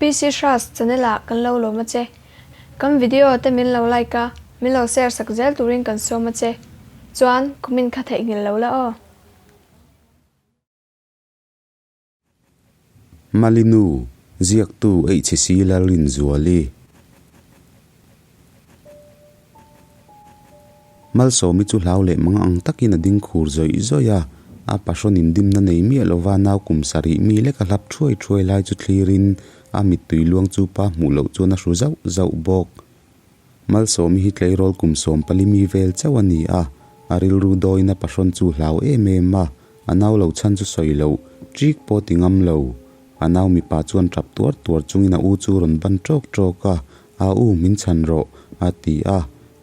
PC Hras channel ah kan lo lawm a che. Kan video te min lo like a, min lo share sak zel turin kan sawm a che. Chuan comment kha theihnghilh lo la aw. Malinu, ziaktu HC Lalrinzuali. Malsawmi chu hlau leh mang ang takin a ding khur zawih zawih a, a pahrawn indimna nei miah lova nau kum sarih mi lek a hlap thuai thuai lai chu thlirin a mittui luang chu pa hmuh loh chuan a hru zauh zauh bawk. Malsawmi hi tleirawl kum 14 mi vel chauh a ni a, a rilru dawiin a pahrawn chu hlau em em a, a nau lo chhan chu sawi loh, ṭik pawh ti ngam lo. A nau mipa chuan ṭap tuar tuar chungin a u chu rawn ban ṭawk ṭawk a, A u, min chhan rawh, a ti a.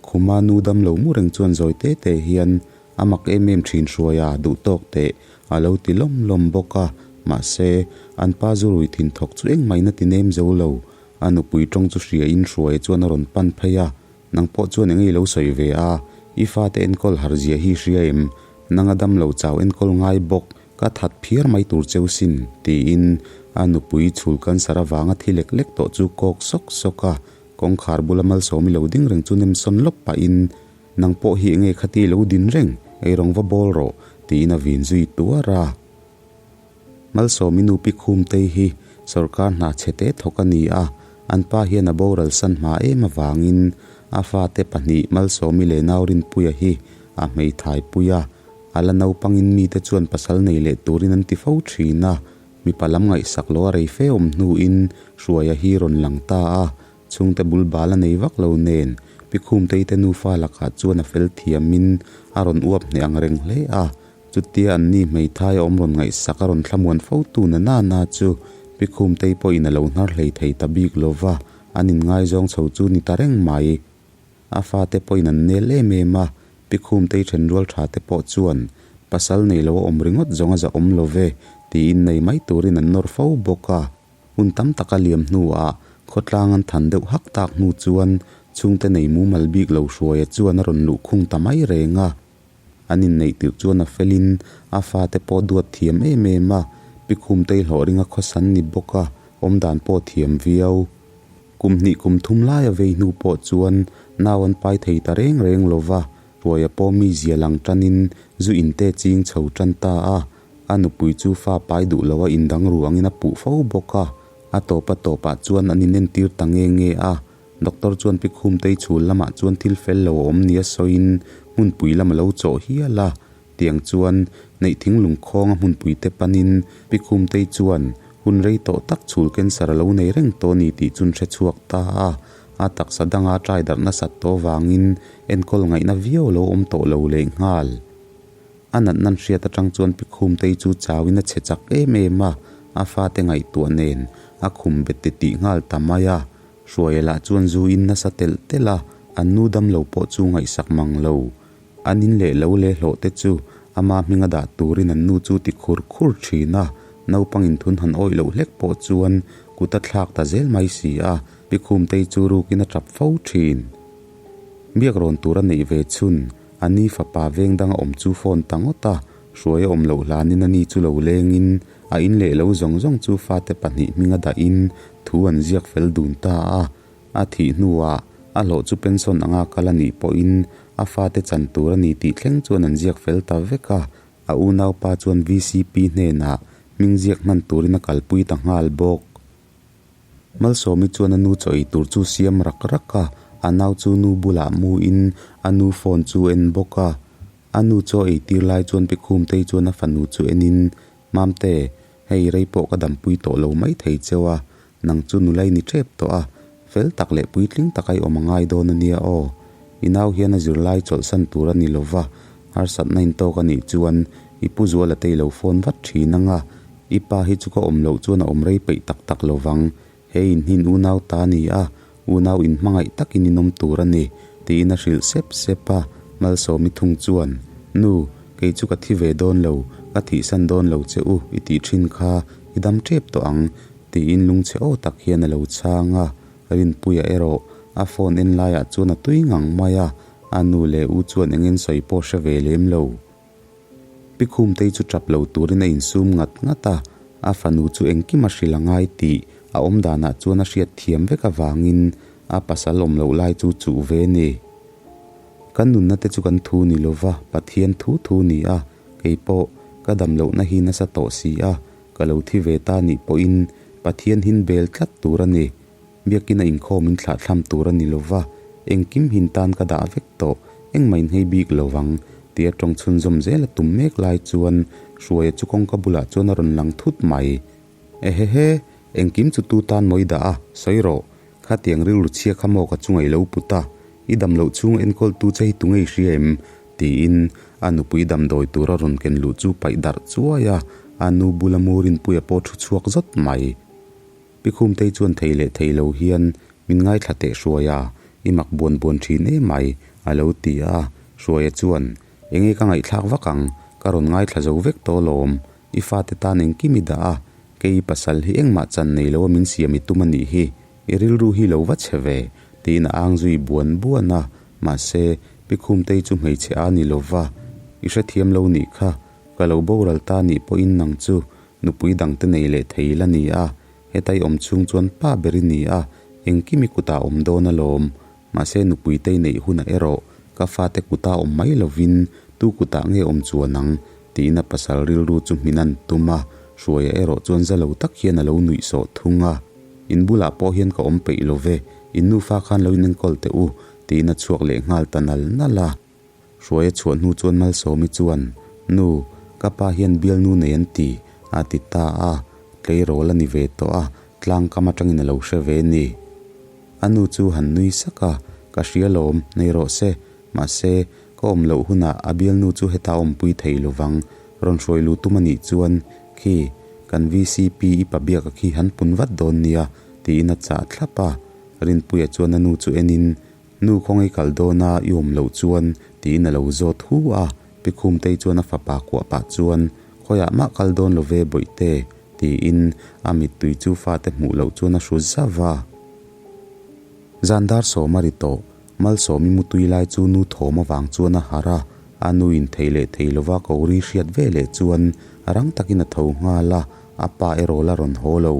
Khuma nu dam lo mu reng chuan zawi te te hian a mak em em ṭhin hruai a, duh tawk teh, a lo ti lawm lawm bawk a. Mahse, an pa zu rui thin thawk chu engmah in a ti nem zo lo. A nupui ṭawng chu hria in hruai chuan a rawn pan phei a, Nang pawh chuan eng i lo sawi ve a, i fate enkawl har zia hi hria em? Nang a dam lo chau enkawl ngai bawk, ka that phiar mai tur cheu sin, tiin a nupui chhul cancer avanga thi lek lek tawh chu kawk sawk sawk a, kawngkhar bula malsawm i lo ding reng chu nem sawn lawp pahin, Nang pawh hi enge khati i lo din reng, eirawng va bawl rawh, tiin a vin zui tuar a. Malsawmi nu Pi Khumtei hi sorkar hna chhe te thawk a ni a, an pa hian a boral san hma em avangin a fate pahnih Malsawmi leh Naurinpuia hi a hmeithai pui a, a la naupangin mite chuan pasal nei leh turin an ti fo thin a, mipa lam ngaihsak lo a rei fe awm hnuin Hruaia hi rawn lang ta a, chhungte bul bal a nei vak lo nen Pi Khumtei te nufa lakah chuan a fel thiamin a rawn uap hneh ang reng hle a. Chutia an ni hmeithai a awm rawn ngaihsak a rawn thlamuan fo tu na na na chu Pi Khumtei pawhin a lo hnar hlei thei ta bik lo va, an inngaizawng chho chu ni ta reng mai. A fate pawhin an nel em em a, Pi Khumtei thenrual tha te pawh chuan pasal nei lo a awm ringawt zawng a zahawm lo ve tiin nei mai turin an nawr fo bawk a. Hun tam taka liam hnuah khawtlang an than deuh hak tak hnu chuan chhungte nei mumal bik lo hruaia chuan a rawn luhkhung ta mai reng a. An inneih tirh chuan a felin a fate pawh duat thiam em em a, Pi Khumtei hlawh ringa khawsan ni bawk a, awmdan pawh thiam viau. Kum hnih kum thum lai a vei hnu pawh chuan nau an pai thei ta reng reng lo va, Hruaia pawh mi zia lang tanin zu inte ching chho tan ta a, a nupui chu fa pai duh lo a indang ru angin a puh fo bawk a, a tawp a tawpah chuan an inentir ta nge nge a. Doctor chuan Pi Khumtei chhul lamah chuan thil fel lo a awm nia sawiin hmunpui lam a lo chawh hial a, tiang chuan neih thinglung khawnga hmunpui te panin Pi Khumtei chuan hun rei tawh tak chhul cancer a lo nei reng tawh a ni tih chun hre chhuak ta a, a taksa danga trai darh nasat tawh vangin enkawl ngaihna viau a lo awm tawh lo lehnghal. A natnan hriat atang chuan Pi Khumtei chu chauin a chhe chak em em a, a fate ngaihtuah nen a khum bet titih nghal ta mai a. Hruaia lah chuan zu in nasa telh telh a, an nu dam lo pawh chu ngaihsak mang lo. An in leh lo leh hlawh te chu ama hminga dah turin an nu chu ti khur khur thin a, naupang in thun han awih loh hlek pawh chuan kut a thlak ta zel mai si a, Pi Khumtei chu rukin a tap fo thin. Biak rawn tur a neih ve chhun, a ni fapa veng danga awm chu phone ta ngawt a, Hruaia awm loh hlanin a ni chu lo lengin a in leh lo zawng zawng chu fate pahnih hminga dahin Thu an ziak fel dun ta a, a thih hnuah a hlawh chu pension anga kal a nih pawhin a fate chan tur a ni tih thleng chuan an ziak fel ta vek a, a unaupa chuan VCP hnenah hming ziak hman turin a kalpui ta nghal bawk. Malsawmi chuan a nu chaw ei tur chu siam rak rak a, a nau chu nu bulah muin a nu phone chu en bawk a, a nu chaw ei tir lai chuan Pi Khumtei chuan a fanu chu enin Mamte, hei rei pawh ka dampui tawh lo mai thei cheu a, nang chu nula i ni tep tawh a, fel tak leh puitling tak a i awm a ngai dawn a nia aw. I nau hian a zirlai chawlhsan tur a ni lo va, harsatna intawk a nih chuan i pu Zuala te i lo phone vat thin ang a, i pa hi chu ka awm loh chuan a awm rei peih tak tak lo vang, he inhnin unau ta a ni a, unau inhmangaih takin in awm tur a ni, tiin a hrilh sep sep a. Malsawmi thung chuan, Nu, kei chu ka thi ve dawn lo, ka thihsan dawn lo che u i tih thin kha i dam tep tawh ang, tiin lungchhe aw tak hian a lo chhang a. Rinpuia erawh a phone en laiah chuan a tui ngang mai a, a nu leh u chuan engin sawi pawh hre ve lem lo. Pi Khumtei chu tap lo turin a insum ngat ngat a, a fanu chu engkim a hrilh a ngai tih A awm danah chuan a hriat thiam vek avangin a pasal awm loh lai chu chuh ve ni. Kan nunna te chu kan thu ni lova Pathian thu thu ni a, kei pawh ka dam lohna hi nasa tawh si a, ka lo thi ve ta nih pawhin Pathian hin bel tlat tur a ni. Biakin a inkhawm in thlahthlam tur a ni lova, engkim hin tan ka dah vek tawh, engmah in hei bik lo vang, tia tawng chhunzawm zel a tum mek lai chuan Hruaia chu kawngka bulah chuan a rawn lang thut mai. Ehehe, engkim chu tu tan maw i dah a, sawi rawh. Khatiang rilru chhia kha maw ka chunga i lo put a, i dam loh chhung enkawl tu che hi tunge i hria em? tiin a nupui damdawi tur a rawn ken luh chu paih darh chuai a, a nu bula mu Rinpuia pawh thu chhuak zawt mai. Pi Khumtei chuan thei leh thei lo hian min ngaithla teh Hruaia, i mak buan buan thin em mai, a lo ti a. Hruaia chuan, Enge ka ngaihthlak vak ang, ka rawn ngaithla zo vek tawh alawm, i fate tan engkim i dah a, kei i pasal hi engmah chan nei lo a min siam i tum a nih hi, i rilru hi lo va che ve, tiin a ang zui buan buan a, mahse, Pi Khumtei chu hmeichhe a ni lova, i hrethiam lo nih kha, ka lo boral ta nih pawhin nang chu Nupui dangte nei leh thei la ni a, hetai awm chhung chuan pa ber i ni a, engkim i kutah awm dawn alawm. Mahse nupuite i neih hunah erawh ka fate kuta awm mai lovin tu kutah nge awm chuan ang? tiin a pasal rilru chu hmin an tum a, Hruaia erawh chuan za lo tak hian a lo nuih sawh thung a. In bulah pawh hian ka awm peih lo ve, in nufa khan lo inenkawl teh u, tiin a chhuak leh nghal ta nal nal a. Hruaia chhuah hnu chuan Malsawmi chuan, Nu, ka pa hian bialnu nei an ti, a ti ta a, tleirawl a ni ve tawh a, tlangkam atangin a lo hre ve ni. A nu chu han nui sak a, Ka hria lawm, nei rawh se, mahse, ka awm loh hunah a bialnu chu heta awmpui thei lovang, rawn hruai lu tum a nih chuan, khi, kan vcp i pa biaka khi han pun vat dawn nia, tiin a chah thlap a. Rinpuia chuan a nu chu enin, Nu khawngaih kal dawn a i awm loh chuan tiin a lo zawt hu a, Pi Khumtei chuan a fapa kuah pah chuan Khawiah mah kal dawn lo ve Bawihte tiin a mittui chu fate hmuh loh chuan a hru zauh a. Zan dar sawm a ri tawh, Malsawmi mutui lai chu nu thawm avang chuan a harh a, a nu in thei leh thei lova ko ri hriat ve leh chuan rang takin a tho nghal a, a pa erawh la rawn haw lo.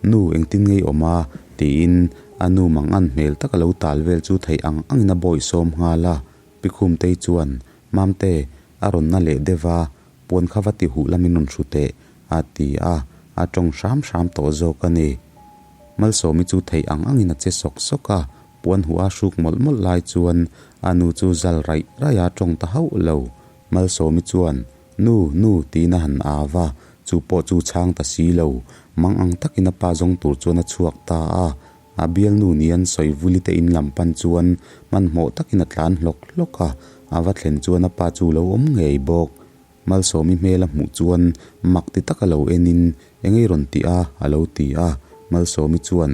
Nu, engtin ngei awm a? tiin a nu mangan hmel tak a lo tal vel chu theih ang angin a bawih sawm nghal a. Pi Khumtei chuan, Mamte, a rawn na leh deuh a, puan kha va ti huh la min rawn hru teh, a ti a, a tawng hram hram tawh zawk a ni. Malsawmi chu theih ang angin a che sawk sawk a, puan huh a hruk mawlh mawlh lai chuan a nu chu zal raih raih a tawng ta hauh lo. Malsawmi chuan, Nu, nu, tiin a han au a, chu pawh chu chhang ta si lo. Mang ang takin a pa zawng tur chuan a chhuak ta a. A bialnu ni an sawi vuli te in lam pan chuan hmanhmawh takin a tlan hlawk hlawk a, a va thlen chuan a pa chu lo awm ngei bawk. Malsawmi hmel a hmuh chuan mak ti taka lo enin, Eng ei rawn tih a? a lo ti a. Malsawmi chuan,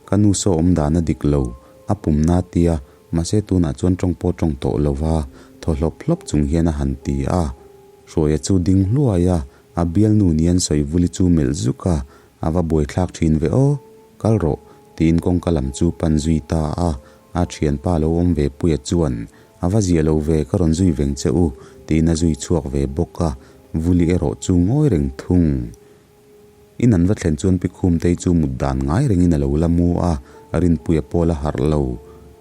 Ka nu saw awm dan a dik lo, a pumna tia Mahse tunah chuan tawng pawh tawng tawh lo va, thaw hlawp hlawp chung hian a han ti a. Hruaia chu ding hluai a, a bialnu ni an sawi vuli chu melh zuk a, a va buaithlak thin ve aw, kal rawh, tiin kawngka lam chu pan zui ta a. A thianpa lo awm ve Puia chuan, A va zia lo ve, ka rawn zui veng che u, tiin a zui chhuak ve bawk a, vuli erawh chu ngawi reng thung. In an va thlen chuan Pi Khumtei chu mut dan ngai rengin a lo la mu a, Rinpuia pawh la harh lo.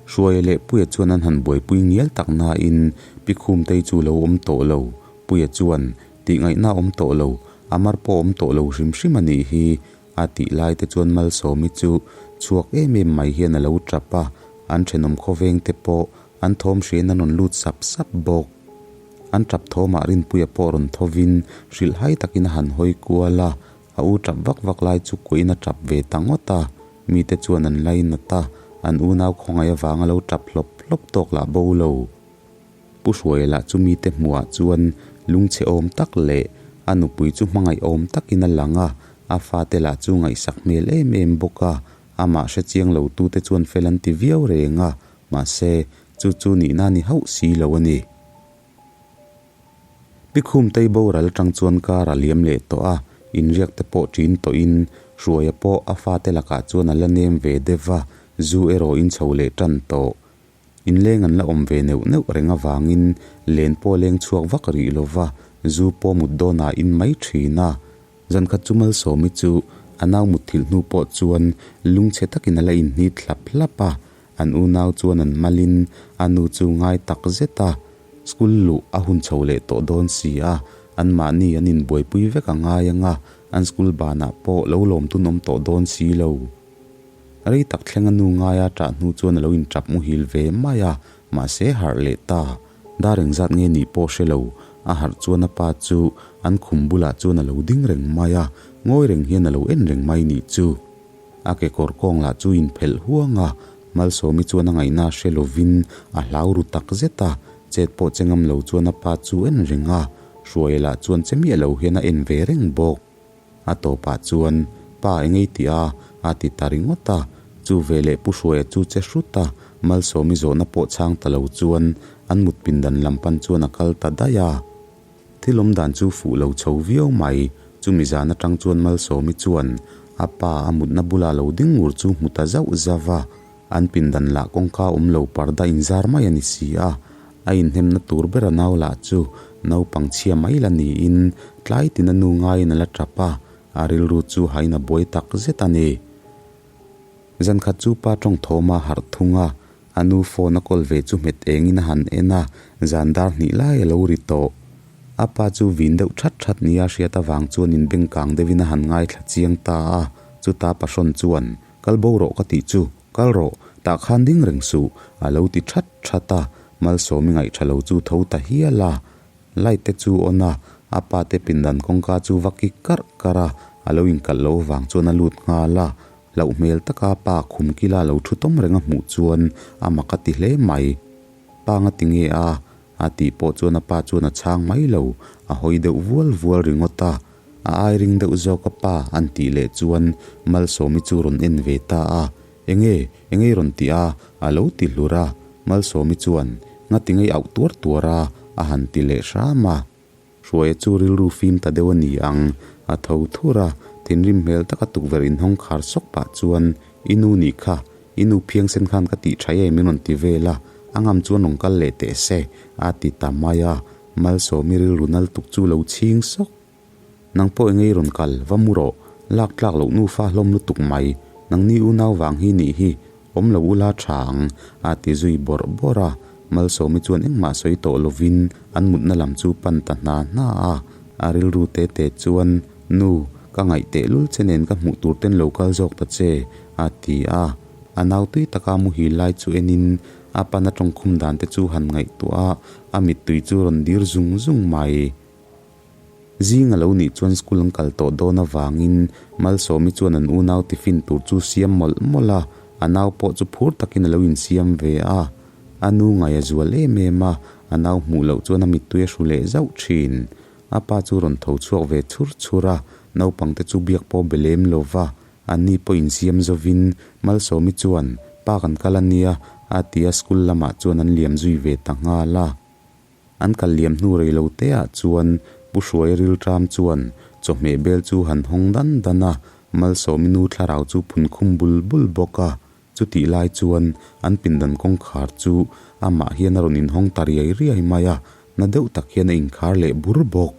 Hruaia leh Puia chuan an han buaipui ngial tak nain Pi Khumtei chu lo awm tawh lo. Puia chuan, Tih ngaihna awm tawh lo, a mar pawh awm tawh lo hrim hrim a nih hi, a tih lai te chuan Malsawmi chu chhuak em em mai hian a lo tap a, an thenawm khawveng te pawh an thawm hriain an rawn lut sap sap bawk. An tap thawmah Rinpuia pawh rawn thovin hrilhhai takin a han hawi kual a, a u tap vak vak lai chu kuahin a tap ve ta ngawt a, mite chuan an lainat a, an unau khawngaih avanga lo tap hlawp hlawp tawk lah bo lo. Pu Hruaia lah chu mite hmuhah chuan lungchhe awm tak leh a nupui chu hmangaih awm takin a lang a, a fate lah chu ngaihsak hmel em em bawk a, amah hrechiang lo tute chuan fel an ti viau reng a, mahse, Chu chu nihna ni hauh si lo a ni. Pi Khumtei boral atang chuan kar a liam leh tawh a, inriak te pawh ṭin tawhin Hruaia pawh a fate lakah chuan a la nem ve deuh va, zu erawh in chho leh ṭan tawh. Inleng an la awm ve neuh neuh reng avangin len pawh a leng chhuak vak rih lo va, zu pawh mut dawnah in mai ṭhin a. Zankhat chu Malsawmi chu A nau mutthilh hnu pawh chuan lungchhe takin a la inhnit hlap hlap a, an unau chuan an malin a nu chu ngai tak zet a, school luh a hun chho leh tawh dawn si a, anmahni an inbuaipui vek a ngai ang a, an school banah pawh lo lawm tun awm tawh dawn si lo. Rei tak thleng a nu ngaia ṭah hnu chuan a lo inṭap muhil ve mai a, mahse harh leh ta. Dar engzat nge nih pawh hre lo, a harh chuan a pa chu an khum bulah chuan a lo ding reng mai a, ngawi reng hian a lo en reng mai nih chu. A kekawr kawng lah chu inphelh huang a, Malsawmi chuan a ngaihna hre lovin a hlau ru tak zet a, chet pawh che ngam lo chuan a pa chu en reng a, Hruaia lah chuan che miah lo hian a en ve reng bawk. A tawpah chuan, Pa eng ei tih a? a ti ta ringawt a. Chu veleh Pu Hruaia chu che hrut a, Malsawmi zawhna pawh chhang ta lo chuan an mut pindan lam pan chuan a kal ta daih a. Thil awm dan chu fuh lo chho viau mai. Chumi zan atang chuan Malsawmi chuan a pa a mutna bula lo ding ngur chu hmu ta zauh zauh a. An pindan lah kawngka awm lo parda inzar mai a ni si a, a inhnemna tur ber a nau lah chu naupang chhia mai la niin tlai tina nu ngaiin a la tap a, a rilru chu hain a buai tak zet a ni. Zan khat chu pa tawng thawm a harh thung a, a nu phone a kawl ve chu hmet engin a han en a, zan dar hnih lai a lo ri tawh. A pa chu vin deuh that that nia hriat avang chuan inbengkang deuhin a han ngaithla chiang ta a, chuta pahrawn chuan Kal bo rawh ka tih chu, kal rawh, tah khan ding reng suh, a lo ti that that a, Malsawmi ngaihṭha lo chu tho ta hial a. Light te chu on a, a pa te pindan kawngka chu va kik karh karh a, a lo inkalh loh vang chuan a lut nghal a. Hlauh hmel taka pa khum kila lo ṭhu tawm reng a hmuh chuan a mak a ti hle mai. Pa nga ti nge a? A tih pawh chuan a pa chuan a chhang mai lo, a hawi deuh vual vual ringawt a. A ai ring deuh zawk a pa an tih leh chuan Malsawmi chu rawn en ve ta a, Enge, enge i rawn tih a? A lo ti hlur a. Malsawmi chuan, Ngati ngei auh tuar tuar a? A han ti leh hram a. Hruaia chu rilru fim ta deuh a ni ang, a tho thur a, thinrim hmel taka tukverh inhawng khar sawk pah chuan, I nu nih kha, i nu phiangsen khan ka tih tha em min rawn ti vel a, a ngam chuan rawn kal leh teh se, a ti ta mai a, Malsawmi rilru nal tuk chu lo chhing sawk. Nang pawh engei rawn kal, va mu rawh, lak tlak loh nufa hlawm lutuk mai, nangni unau vang hi nih hi, awm lo ula tha ang, a ti zui bawrh bawrh a. Malsawmi chuan engmah sawi tawh lovin an mutna lam chu pan ta hna hna a. A rilru te te chuan, Nu, ka ngaih tehlul che nen ka hmuh tur ten lo kal zawk ta che, a ti a. A nau tui taka muhil lai chu enin a pana tawngkhum dan te chu han ngaihtuah a, a mittui chu rawn dir zung zung mai. Zing a lo nih chuan school an kal tawh dawn avangin Malsawmi chuan an unau tiffin tur chu siam mawlh mawlh a, a nau pawh chu phur takin a lo insiam ve a. A nu ngaih a zual em em a, a nau hmuh loh chuan a mittui a hru leh zauh thin. A pa chu rawn tho chhuak ve chhur chhur a, naupangte chu biak pawh be lem lo va, anni pawh insiam zovin Malsawmi chuan, Pa kan kal a nia, a ti a, school lamah chuan an liam zui ve ta nghal a. An kal liam hnu rei lo te ah chuan Pu Hruai rilṭam chuan chawhmeh bel chu han hawng dan dan a, Malsawmi nu thlarau chu phun khum bul bul bawk a. Chutih lai chuan an pindan kawngkhar chu amah hian a rawn inhawng ta riai riai mai a, na deuh tak hian a inkhar leh bur bawk.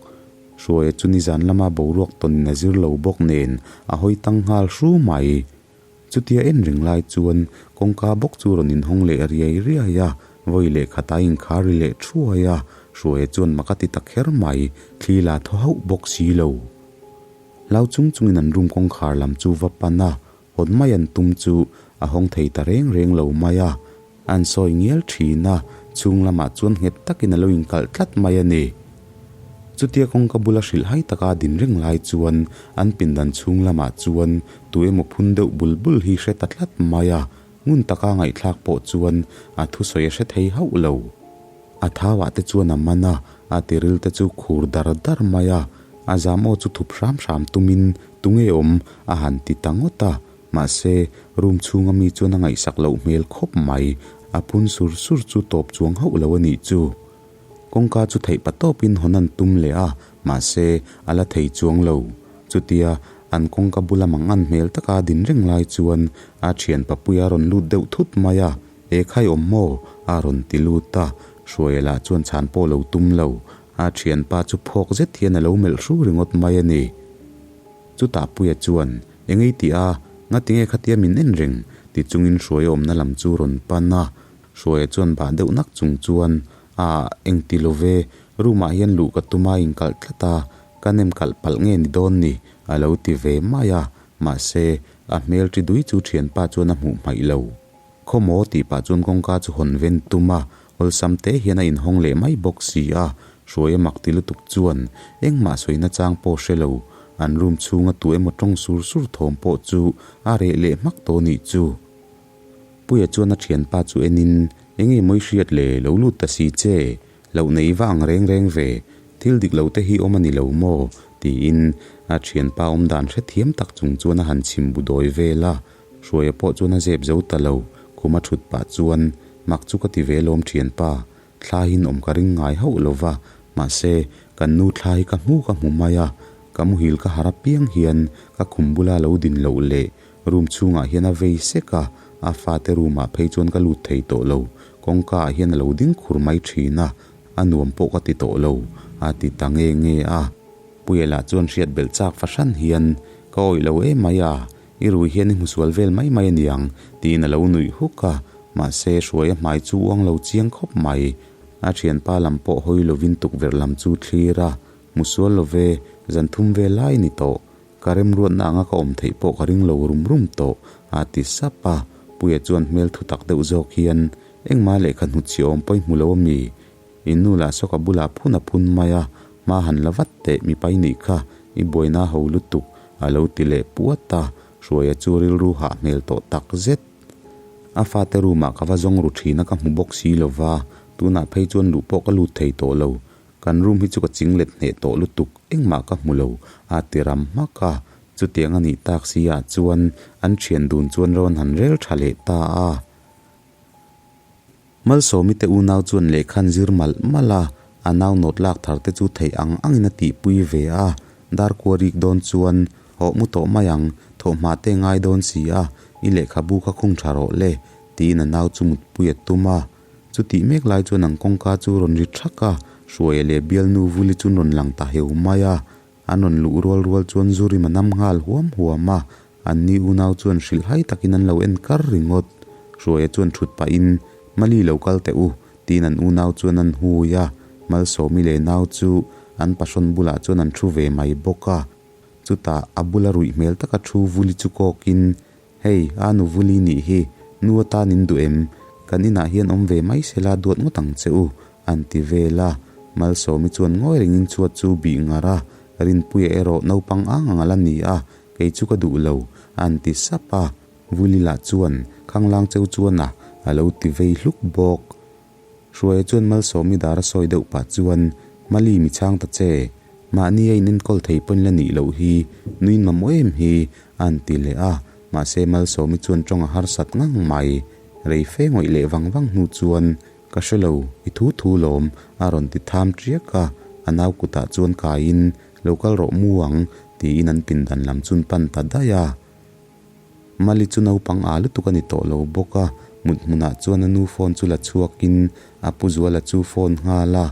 Hruaia chu nizan lama boruak tawnin a zir lo bawk nen a hawi tang nghal hru mai. Chutia en reng lai chuan kawngka bawk chu rawn inhawng leh riai riai a, vawi leh khat a inkhar ri leh thuai a, Hruaia chuan mak a ti ta kher mai, thli la thaw hauh bawk si lo. Hlau chung chungin an room kawngkhar lam chu va pan a, hawn mai an tum chu a hawng thei ta reng reng lo mai a, an sawi ngial thin a, chhung lamah chuan nghet takin a lo inkalh tlat mai a ni. Chutia kawngka bula hrilh hai taka din reng lai chuan an pindan chhung lamah chuan tu emaw phun deuh bul bul hi hre ta tlat mai a, ngun taka ngaihthlak pawh chuan a thusawi a hre thei hauh lo. A thauah te chuan a man a, a tiril te chu khur dar dar mai a, a zam aw chu thup hram hram tumin tunge awm a han ti ta ngawt a. Mahse, room chhunga mi chuan a ngaihsak loh hmel khawp mai, a phun sur sur chu tawp chuang hauh lo a nih chu. Kawngka chu theih pa tawpin hawn an tum leh a, mahse, a la thei chuang lo. Chutia, an kawngka bula mang an hmel taka din reng lai chuan a thian papuia rawn lut deuh thut mai a, E khai awm maw? a rawn ti lut a, Hruaia lah chuan chhan pawh lo tum lo. A thianpa chu phawk zet hian a lo melh hru ringawt mai a ni. Chutah Puia chuan, Engei tih a, ngatinge khatia min en reng? ti chungin Hruaia awmna lam chu rawn pan a. Hruaia chuan bah deuh nak chung chuan, Aah, engti lo ve, room ah hian luh ka tum a inkalh tlat a, ka nem kalh palh nge ni dawn ni? a lo ti ve mai a, mahse, a hmel ṭi dui chu ṭhianpa chuan a hmuh hmaih lo. Khaw maw tih pah chuan kawngka chu hawn ven tum a, awlsam te hian a inhawng leh mai bawk si a, Hruaia mak ti lutuk chuan engmah sawina chang pawh hre lo, an room chhunga tu emaw tawng sur sur thawm pawh chu a reh leh hmak tawh nih chu. Puia chuan a thianpa chu enin, Enge mawi hriat le, lo lut ta si che, loh nei va ang reng reng ve, thil dik lo te hi awm a ni lo maw? tiin a thianpa awmdan hrethiam tak chung chuan a han chhim bu dawi vel a. Hruaia pawh chuan a zep zo ta lo, khum a thut pah chuan, Mak chu ka ti ve lawm thianpa, thla hin awm ka ring ngai hauh lo va, mahse, kan nu thla hi ka hmu ka hmu mai a, ka muhil ka har apiang hian ka khum bula lo din loh leh room chhungah hian a vei sek a, a fate room ah phei chuan ka lut thei tawh lo, kawngka ah hian a lo ding khur mai thin a, a nuam pawh ka ti tawh lo, a ti ta nge nge a. Puia lah chuan hriat belh chak fahran hian, Ka awih lo em mai a, I rui hian i hmusual vel mai mai aniang, tiin a lo nuih huk a, mahse Hruaia hmai chu uang lo chiang khawp mai. A thianpa lam pawh hawi lovin tukverh lam chu thlir a, hmusual lo ve, zan thum vel lai ni tawh. Ka remruatna anga ka awm theih pawh ka ring lo rum rum tawh, a ti sap a. Puia chuan hmel thu tak deuh zawk hian, Engmah lehkha hnutchhi awm pawi hmu lo a mi? In nu lah saw ka bulah phun a phun mai a, hma han la vat teh mipa i nih kha, i buaina ho lutuk, a lo ti leh puat a, Hruaia chu rilru hah hmel tawh tak zet. A fate room ah ka va zawng ru thin a ka hmu bawk si lo va, tunah phei chuan luh pawh ka lut thei tawh lo. Kan room hi chu ka ching let hneh tawh lutuk, engmah ka hmu lo, a ti ram hmak a. Chutiang a nih tak si ah chuan an thian dun chuan rawn han rel tha leh ta a. Malsawmi te unau chuan lehkha an zir malh malh a, a nau nawt lak thar te chu theih ang angin a tihpui ve a, dar kua rik dawn chuan hawh mu tawh mai ang, thawhhma te ngai dawn si a, i lehkhabu kha khung tha rawh le, tiin a nau chu mutpui a tum a. Chutih mek lai chuan an kawngka chu rawn ri thak a, Hruaia leh bialnu Vuli chu an rawn lang ta heu mai a, an rawn luh rual rual chuan Zurim a nam nghal huam huam a, An ni unau chuan hrilhhai takin an lo en kar ringawt. Hruaia chuan thut pahin, Mali lo kal teh u, tiin an unau chuan an hui a. Malsawmi leh nau chu an pahrawn bulah chuan an thu ve mai bawk a. Chutah a bula ruih hmel taka thu Vuli chu kawkin, Hei, a nu Vuli nih hi, nu atan in duh em? Kan inah hian awm ve mai sela duat ngawt ang che u, an ti vel a. Malsawmi chuan ngawi rengin chhuat chu bih ngar a, Rinpuia erawh naupang ang ang a la ni a, Kei chu ka duh lo, a han ti sap a. Vuli lah chuan, Khanglang cheu chuan a, a lo ti vei hluk bawk. Hruaia chuan Malsawmi dar a sawi deuh pah chuan, Mali mi chhang ta che, mahni a inenkawl thei pawn la nih loh hi, nuin mamawh em hi, a han ti leh a. Mahse Malsawmi chuan tawng a harsat ngang mai. Rei fe ngawih leh vang vang hnu chuan, Ka hre lo, i thu thu lawm, a rawn ti tham ṭiak a, a nau kutah chuan kaiin, Lo kal rawh mu ang, tiin an pindan lam chun pan ta daih a. Mali chu naupang â lutuk a ni tawh lo bawk a, mut hmunah chuan a nu phone chu la chhuakin a pu Zuala chu phone nghal a,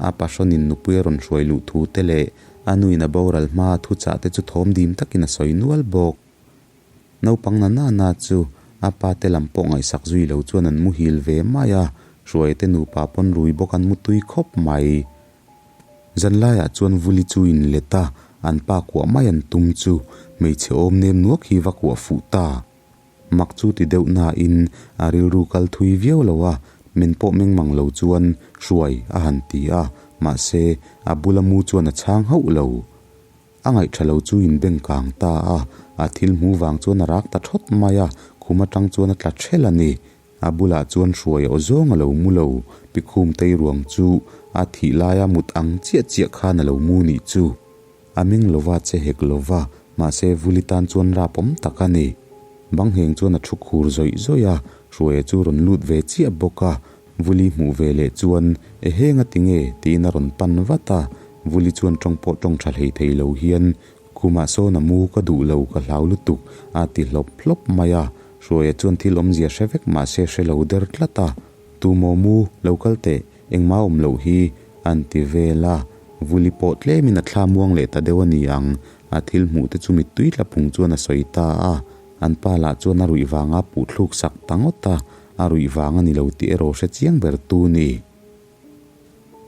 a pahrawnin nupui a rawn hruai luh thu te leh a nuin a boral hmaa thuchah te chu thawm dim takin a sawi nual bawk. Naupang na na na chu a pa te lam pawh ngaihsak zui lo chuan an muhil ve mai a, Hruaia te nupa pawn rui bawk an mutui khawp mai. Zanlaiah chuan Vuli chu in let a, an pa kuah mai an tum chu hmeichhe awm nem nuak hi va kuah fuh ta. Mak chu ti deuh nain a rilru kal thui viau lo a, men pawh meng mang lo chuan Hruai a han ti a, mahse a bula mu chuan a chhang hauh lo. A ngaih tha lo chu in beng kang ta a, a thil hmu vang chuan a rak ta thawt mai a, khum atang chuan a tla thel a ni. A bulah chuan hruai aw zawng a lo mu lo, Pikhum tei ruang chu a thih laia mut ang chiah chiah khan a lo mu nih chu. A meng lova che hek lova, mahse Vuli tan chuan rap awm tak a ni. Bang ngheng chuan a thu khur zawih zawih a, Hruaia chu rawn lut ve chiah bawk a, Vuli hmuh ve leh chuan, Ehe ngati nge? tiin a rawn pan vat a. Vuli chuan tawng pawh tawng tha hlei thei lo hian, Khumah sawn a mu ka duh lo ka hlau lutuk, a ti hlawp hlawp mai a. Hruaia chuan thil awmzia hre vek mahse hre lo der tlat a. Tu maw mu, lo kal teh, engmah awm loh hi, an ti vel a. Vuli pawh tlemin a thla muang leh ta deuh a ni ang. A thil hmuh te chu mittui tla phung chuan a sawi ta a. An pa lah chuan a ruih vanga puh thluk sak ta ngawt a, a ruih vang a ni lo tih erawh hre chiang ber tu ni.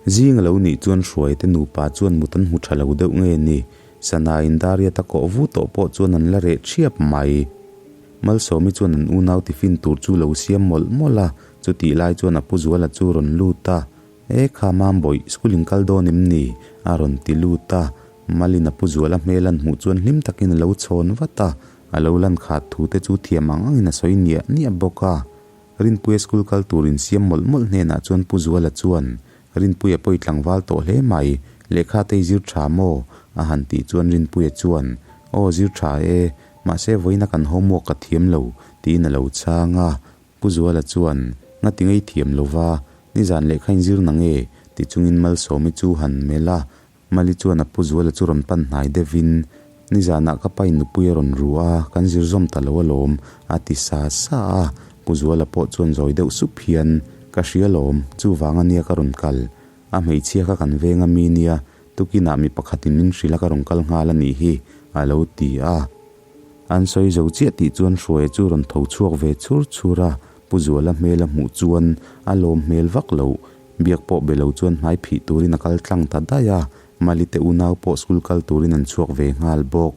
Zing a lo nih chuan Hruaite nupa chuan mut an hmu tha lo deuh nge ni? Sana in Dariat a kawh vu tawh pawh chuan an la reh thiap mai. Malsawmi chuan an unau tiffin tur chu lo siam mawlh mawlh a, chutih lai chuan a pu Zuala chu rawn lut a, E kha Mambawih, school in kal dawn em ni? a rawn ti lut a. Malin a pu Zuala hmel an hmuh chuan hlim takin a lo chhawn vat a, a lo lan khat thu te chu thiam ang angin a sawi niah niah bawk a. Rinpuia school kal tur insiam mawlh mawlh hnenah chuan Pu Zuala chuan, Rinpuia pawh i tlangval tawh hle mai, lehkha te i zir tha maw? a han tih chuan Rinpuia chuan, Aw zir tha e, mahse vawiina kan homework ka thiam lo, tiin a lo chhang a. Pu Zuala chuan, Ngati ngei thiam lo va, nizan lehkha inzir na nge? ti chungin Malsawmi chu han melh a. Mali chuan a pu Zuala chu rawn pan hnai deuhin, Nizanah ka pain nupui a rawn ru a, kan zir zawm ta lo alawm, a ti sa sa a. Pu Zuala pawh chuan zawi deuh sup hian, Ka hria alawm, chuvang ania ka rawn kal. A hmeichhia kha kan veng a mi nia, tukinah mi pakhatin min hrilh a ka rawn kal nghal a nih hi, a lo ti a. An sawi zo chiah tih chuan Hruaia chu rawn tho chhuak ve chhur chhur a, Pu Zuala hmel a hmuh chuan a lawm hmel vak loh. Biak pawh be lo chuan hmai phih turin a kal tlang ta daih a, Mali te unau pawh school kal turin an chhuak ve nghal bawk.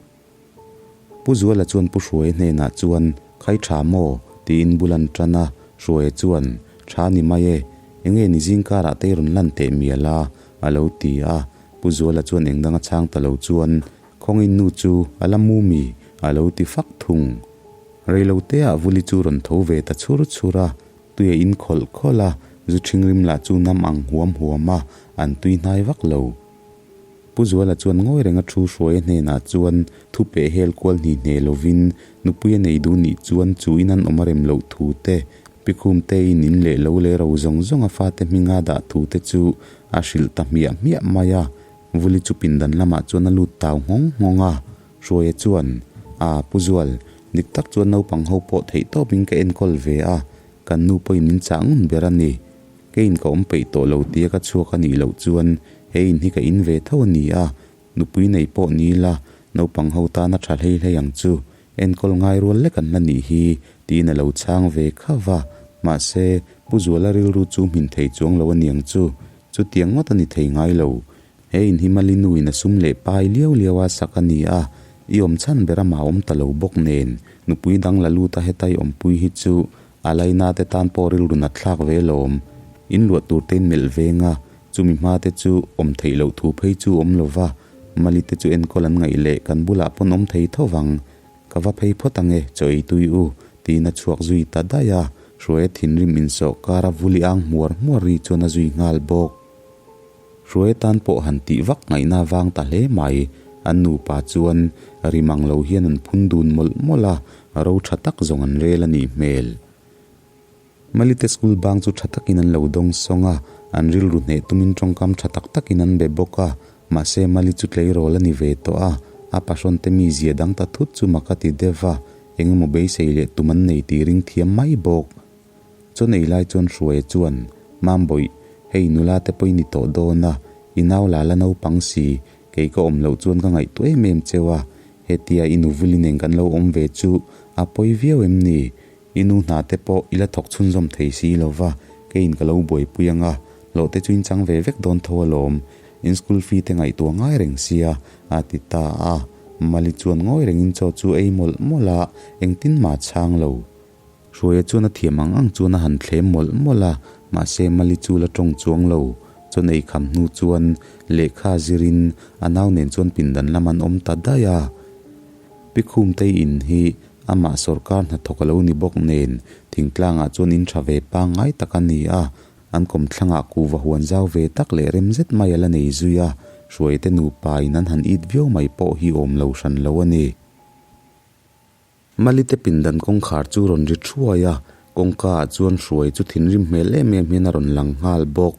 Pu Zuala chuan Pu Hruaia hnenah chuan, Khai tha maw? tiin bul an tan a, Hruaia chuan, Tha ni mai e, enge ni zing karah te i rawn lan teh mial a? a lo ti a, Pu Zuala chuan eng danga chhang ta lo chuan, Khawngin nu chu a la mu mi? a lo ti fak thung. Reiloteah Vuli chu rawn tho ve ta chhur chhur a, Tui a in khawlh khawlh a, zu ṭhingrim lah chu nam ang huam huam a, an tui hnai vak lo. Pu Zuala chuan ngawi renga thu hruaia hnenah chuan thu peh hel kual hni hne lovin nupui a nei duh nih chuan chu in an awm a rem loh thu te, Pikhum te in in leh lo leh ro zawng zawng a fate hminga dah thu te chu a hrilh ta hmiah hmiah mai a. Vuli chu pindan lamah chuan a lut tau nghawng nghawng a, Hruaia chuan, A, Pu Zual, dik tak chuan naupang ho pawh theih tawpin ka enkawl ve a, kan nu pawhin min chah ngun ber a ni. Keiin ka awm peih tawh lo tia ka chhuak a nih loh chuan he in hi ka in ve tho a ni a, nupui nei pawh ni ila naupang ho tana tha hlei hlei ang chu, enkawl ngai rual lek an la nih hi, tiin a lo chhang ve khauh va. Mahse, Pu Zuala rilru chu hmin thei chuang lo a niang chu, chutiang ngawt a ni thei ngai lo. He in hi Mali nu in a sum leh pai liau liau a sak a ni a, i awm chhan ber amah awm ta lo bawk nen, nupui dang la lut a heta i awmpui hi chu a laina te tan pawh rilru nat thlak ve lawm. In luah tur te in melh veng a, chumi hma te chu awm theih loh thu phei chu awm lo va, Mali te chu enkawl an ngaih leh kan bulah pawn awm thei tho vang. Ka va phei phawt ange, chaw ei tui u, tiin a chhuak zui ta daih a, Hruaia thinrim insawh kara vuli ang hmuar hmuar ri chuan a zui nghal bawk. Hruaia tan pawh han tih vak ngaihna vang ta hle mai. An nupa chuan ri mang lo hian an phun dun mawlh mawlh a, ro tha tak zawng an rel a nih hmel. Malite school bang chu tha takin an lo dawng sawng a, an rilru hneh tumin tawngkam tha tak takin an be bawk a, mahse Mali chu tleirawl a ni ve tawh a, a pahrawn te mizia dang ta thut chu mak a ti deuh va, engemaw beisei leh tum an nei tih ring thiam mai bawk. Chaw nei lai chuan Hruaia chuan, Mambawih, hei nula te pawh i ni tawh dawn a, i nau la la naupang si, kei ka awm loh chuan ka ngaihtuah em em cheu a, hetia i nuvuli nen kan lo awm ve chu a pawi viau em ni? I nu hna te pawh i la thawk chhunzawm thei si lo va, keiin ka lo buaipui ang a, hlawh te chu in chang ve vek dawn tho alawm, in school fee te ngaihtuah ngai reng sia, a ti ta a. Mali chuan ngawi rengin chaw chu ei mawlh mawlh a, engtin mah chhang lo. Hruaia chuan a thiam ang ang chuan a han thlem mawlh mawlh a, mahse Mali chu la tawng chuang lo. Chawn ei kham hnu chuan lehkha zirin a nau nen chuan pindan lam an awm ta daih a. Pi Khumtei in hi amah sawrkar hnathawk a lo ni bawk nen thingtlangah chuan in tha ve pangngai tak a ni a, an kawmthlangah kuhva huan zau ve tak leh rem zet mai a la nei zui a, Hruaia te nupa in an han it viau mai pawh hi awm lo hran lo a ni. Malite pindan kawngkhar chu rawn ri thuai a, kawngka ah chuan hruai chu thinrim hmel em em hian a rawn lang nghal bawk.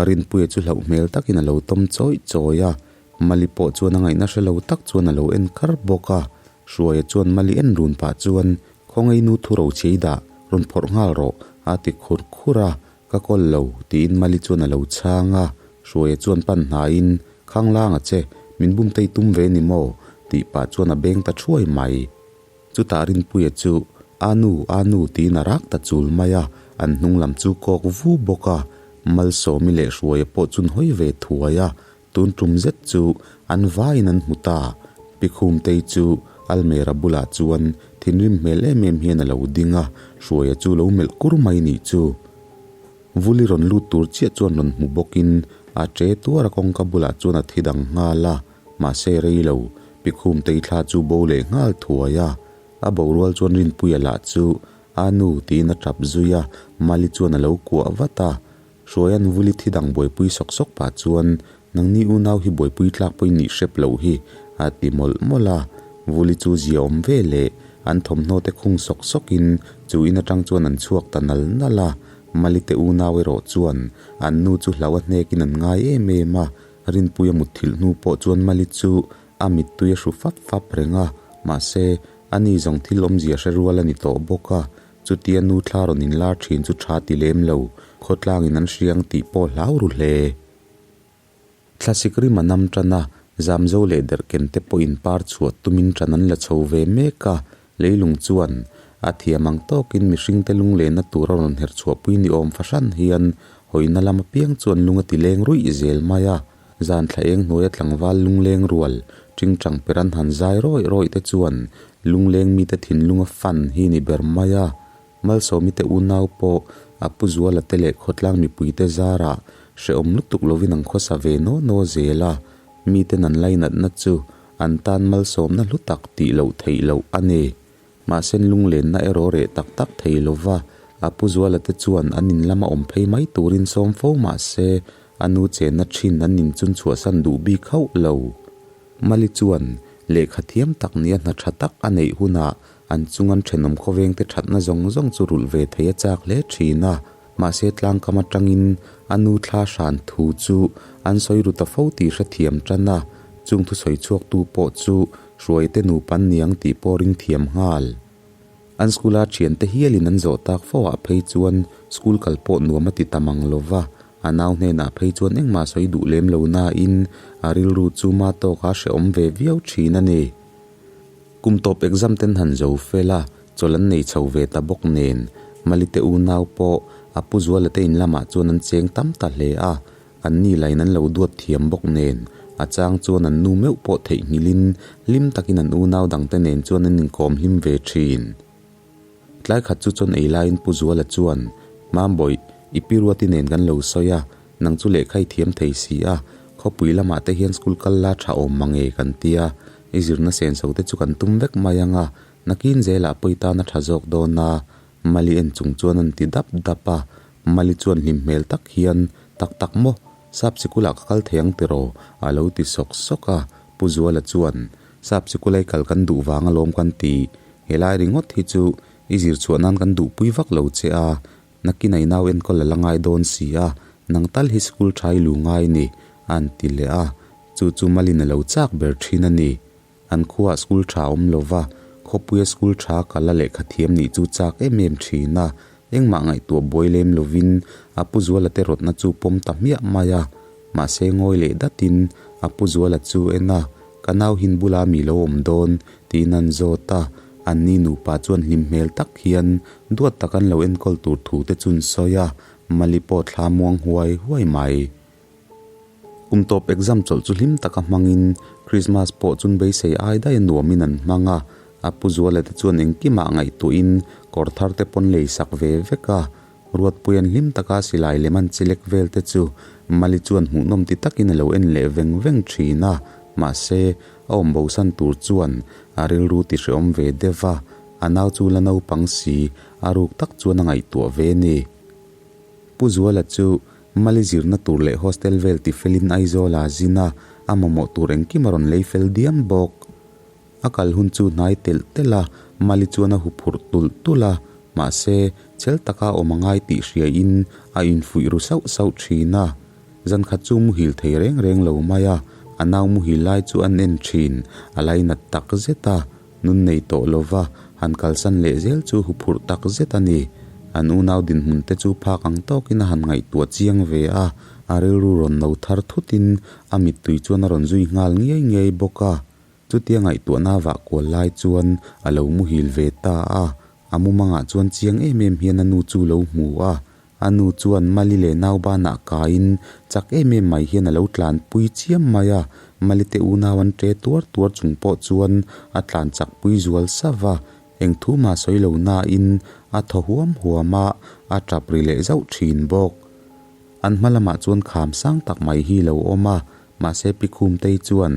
Rinpuia chu hlauh hmel takin a lo tawm chawih chawih a, Mali pawh chuan a ngaihna hre lo tak chuan a lo en kar bawk a. Hruaia chuan Mali en run pah chuan, Khawngaih nu thu ro chhia i dah, rawn phawrh nghal rawh, a ti khur khur a. Ka kawl lo, tiin Mali chuan a lo chhang a. Hruaia chuan pan hnaiin, Khang lang a che, min bum tei tum ve ni maw? Tih pah chuan a beng ta thuai mai. Chutah Rinpuia chu, A nu, a nu tiin a rak ta chul mai a, an hnung lam chu kawk vu bawk a. Malsawmi leh Hruaia pawh chun hawi ve thuai a, tun tum zet chu an vaiin an hmu ta. Pi Khumtei chu Almera bulah chuan thinrim hmel em em hian a lo ding a, Hruaia chu lo melh kur mai nih chu. Vuli rawn lut tur chiah chuan rawn hmu bawkin a che tuar a kawngka bulah chuan a thi dang nghal a, mahse rei lo, Pi Khumtei thla chu bo leh nghal thuai a. A borual chuan Rinpuia lah chu a nu tiin a tap zui a, Mali chuan a lo kuah vat a. Hruaia'n Vuli thi dang buaipui sawk sawk pah chuan, Nangni unau hi buaipui tlak pawhin nih hrep loh hi, a ti mawlh mawlh a. Vuli chu zia awm ve leh an thawmhnaw te khung sawk sawkin chu in atang chuan an chhuak ta nal nal a. Mali te unau erawh chuan an nu chu hlau a hnekin an ngai em em a, Rinpuia mutthilh hnu pawh chuan Mali chu a mittui a hru fap fap reng a, mahse, ani zawng thil awmzia hre rual a ni tawh bawk a, chutia nu thla rawn inlar thin chu tha ti lem lo, khawtlangin an hriang tih pawh hlau ru hle. Thlasik rim a nam tan a, Zamzo leh Derhken te pawhin par chhuah tumin tan an la chho ve mek a, leilung chuan a thiam ang tawkin mihringte lunglehna tur a rawn herh chhuahpui ni awm fahran hian hawina lam apiang chuan lung a ti leng ruih zel mai a. Zan thla eng hnuaia tlangval lungleng rual tingtang per an han zai rawih rawih te chuan lungleng mite thinlung a fan hi ni ber mai a. Malsawmi te unau pawh a pu Zuala te leh khawtlang mipui te zarah hrehawm lutuk lovin an khawsa ve naw naw zel a, miten an lainatna chu an tan malsawmna hlu tak tih loh theih loh a ni. Mahse lunglenna erawh reh tak tak thei lova a pu Zuala te chuan an in lama awm phei mai turin sawm fo mahse a nu chenna thin an in chun chhuahsan duh bik hauh lo. Mali chuan lehkha thiam tak nia hna tha tak a neih hunah an chung an thenawm khawvengte thatna zawng zawng chu rulh ve thei a chak hle thin a, mahse tlangkam atangin a nu thla hran thu chu an sawi ru ta fo tih hrethiam tan a, chung thusawi chhuaktu pawh chu Hruaite nupa an niang tih pawh ring thiam nghal. An school-a thiante hialin an zawh tak fo ah phei chuan school kal pawh nuam a ti ta mang lo va, a nau hnenah phei chuan engmah sawi duh lem lo nain a rilru chu ma tawka hrehawm ve viau thin a ni. Kum tawp exam ten han zo fel a, chawlh an nei chho ve ta bawk nen, Malite unau pawh a pu Zuala te in lamah chuan an cheng tam ta hle a, An ni lain an lo duat thiam bawk nen, a chang chuan an nu meuh pawh theihnghilhin hlim takin an unau dangte nen chuan an inkawm hlim ve thin. Tlai khat chu chawn ei laiin Pu Zuala chuan, Mambawih, i pi Ruati nen kan lo sawi a, nang chu lehkha i thiam thei si a, khawpui lamah te hian school kal la tha awm mange kan tia, i zirna senso te chu kan tum vek mai ang a, nakin zelah pawh i tan a tha zawk dawn a, Mali en chung chuan an ti dap dap a, Mali chuan hlim hmel tak hian, Tak tak maw? Sap sikula ka kal thei ang tiraw? a lo ti sawk sawk a, Pu Zuala chuan, Sap sikula i kal kan duh vang alawm kan ti, helai ringawt hi chu i zir chhuah nan kan duhpui vak lo che a, nakin a i nau enkawl a la ngai dawn si a, nang tal hi sikul tha i lu ngai ni, a han ti leh a, chu chu Malin a lo chak ber thin a ni. An khuaah school tha awm lo va, khawpuia school tha kal a lehkha thiam nih chu chak em em thin a, engmah ngaihtuah buai lem lovin a pu Zuala te rawtna chu pawm ta hmiah mai a. Mahse ngawi leh datin a pu Zuala chu en a, Ka nau hin bula mi lo awm dawn? tiin an zawt a, anni nupa chuan hlim hmel tak hian duat tak an lo enkawl tur thu te chu an sawi a, Mali pawh thla muang huai huai mai. Kum tawp exam chawlh chu hlim taka hmangin Christmas pawh chun beisei ai daih a nuamin an hmang a, a pu Zuala te chuan engkimah ngaihtuahin kawr thar te pawn lei sak ve vek a, Ruatpui an hlim taka silai lem an chilek vel te chu Mali chuan hmuhnawm ti takin a lo en leh veng veng thin a, mahse a awm bosan tur chuan a rilru ti hrehawm ve deuh a, a nau chu la naupang si a ruk tak chuan a ngaihtuah ve ni. Pu Zuala chu Mali zirna tur leh hostel vel ti felin Aizawl a zin a, a mamawh tur engkim a rawn lei fel diam bawk. A kal hun chu hnai telh telh a, Mali chuan a huphurh tulh tulh a, mahse, chel taka awm a ngai tih hriain a infuih ru sauh sauh thin a. Zan khat chu muhil thei reng reng lo mai a, a nau muhil lai chu an en thin, a lainat tak zet a. Nun nei tawh lova han kalsan leh zel chu huphurh tak zet a ni. An unau dinhmun te chu phak ang tawkin a han ngaihtuah chiang ve a, a rilru rawn no thar thutin a mittui chuan a rawn zui nghal ngiai ngiai bawk a. Chutia ngaihtuahna vah kual lai chuan a lo muhil ve ta a, a mumangah chuan chiang em em hian a nu chu lo hmu a. A nu chuan Mali leh Naubanah kaiin chak em em mai hian a lo tlanpui chiam mai a, Mali te unau an ṭe tuar tuar chung pawh chuan a tlan chakpui zual sava va. Eng thu mah sawi lo nain a thaw huam huam a, a ṭap ri leh zauh ṭhin bawk. An hma lamah chuan kham sang tak mai hi lo awm a, mahse Pi Khumtei chuan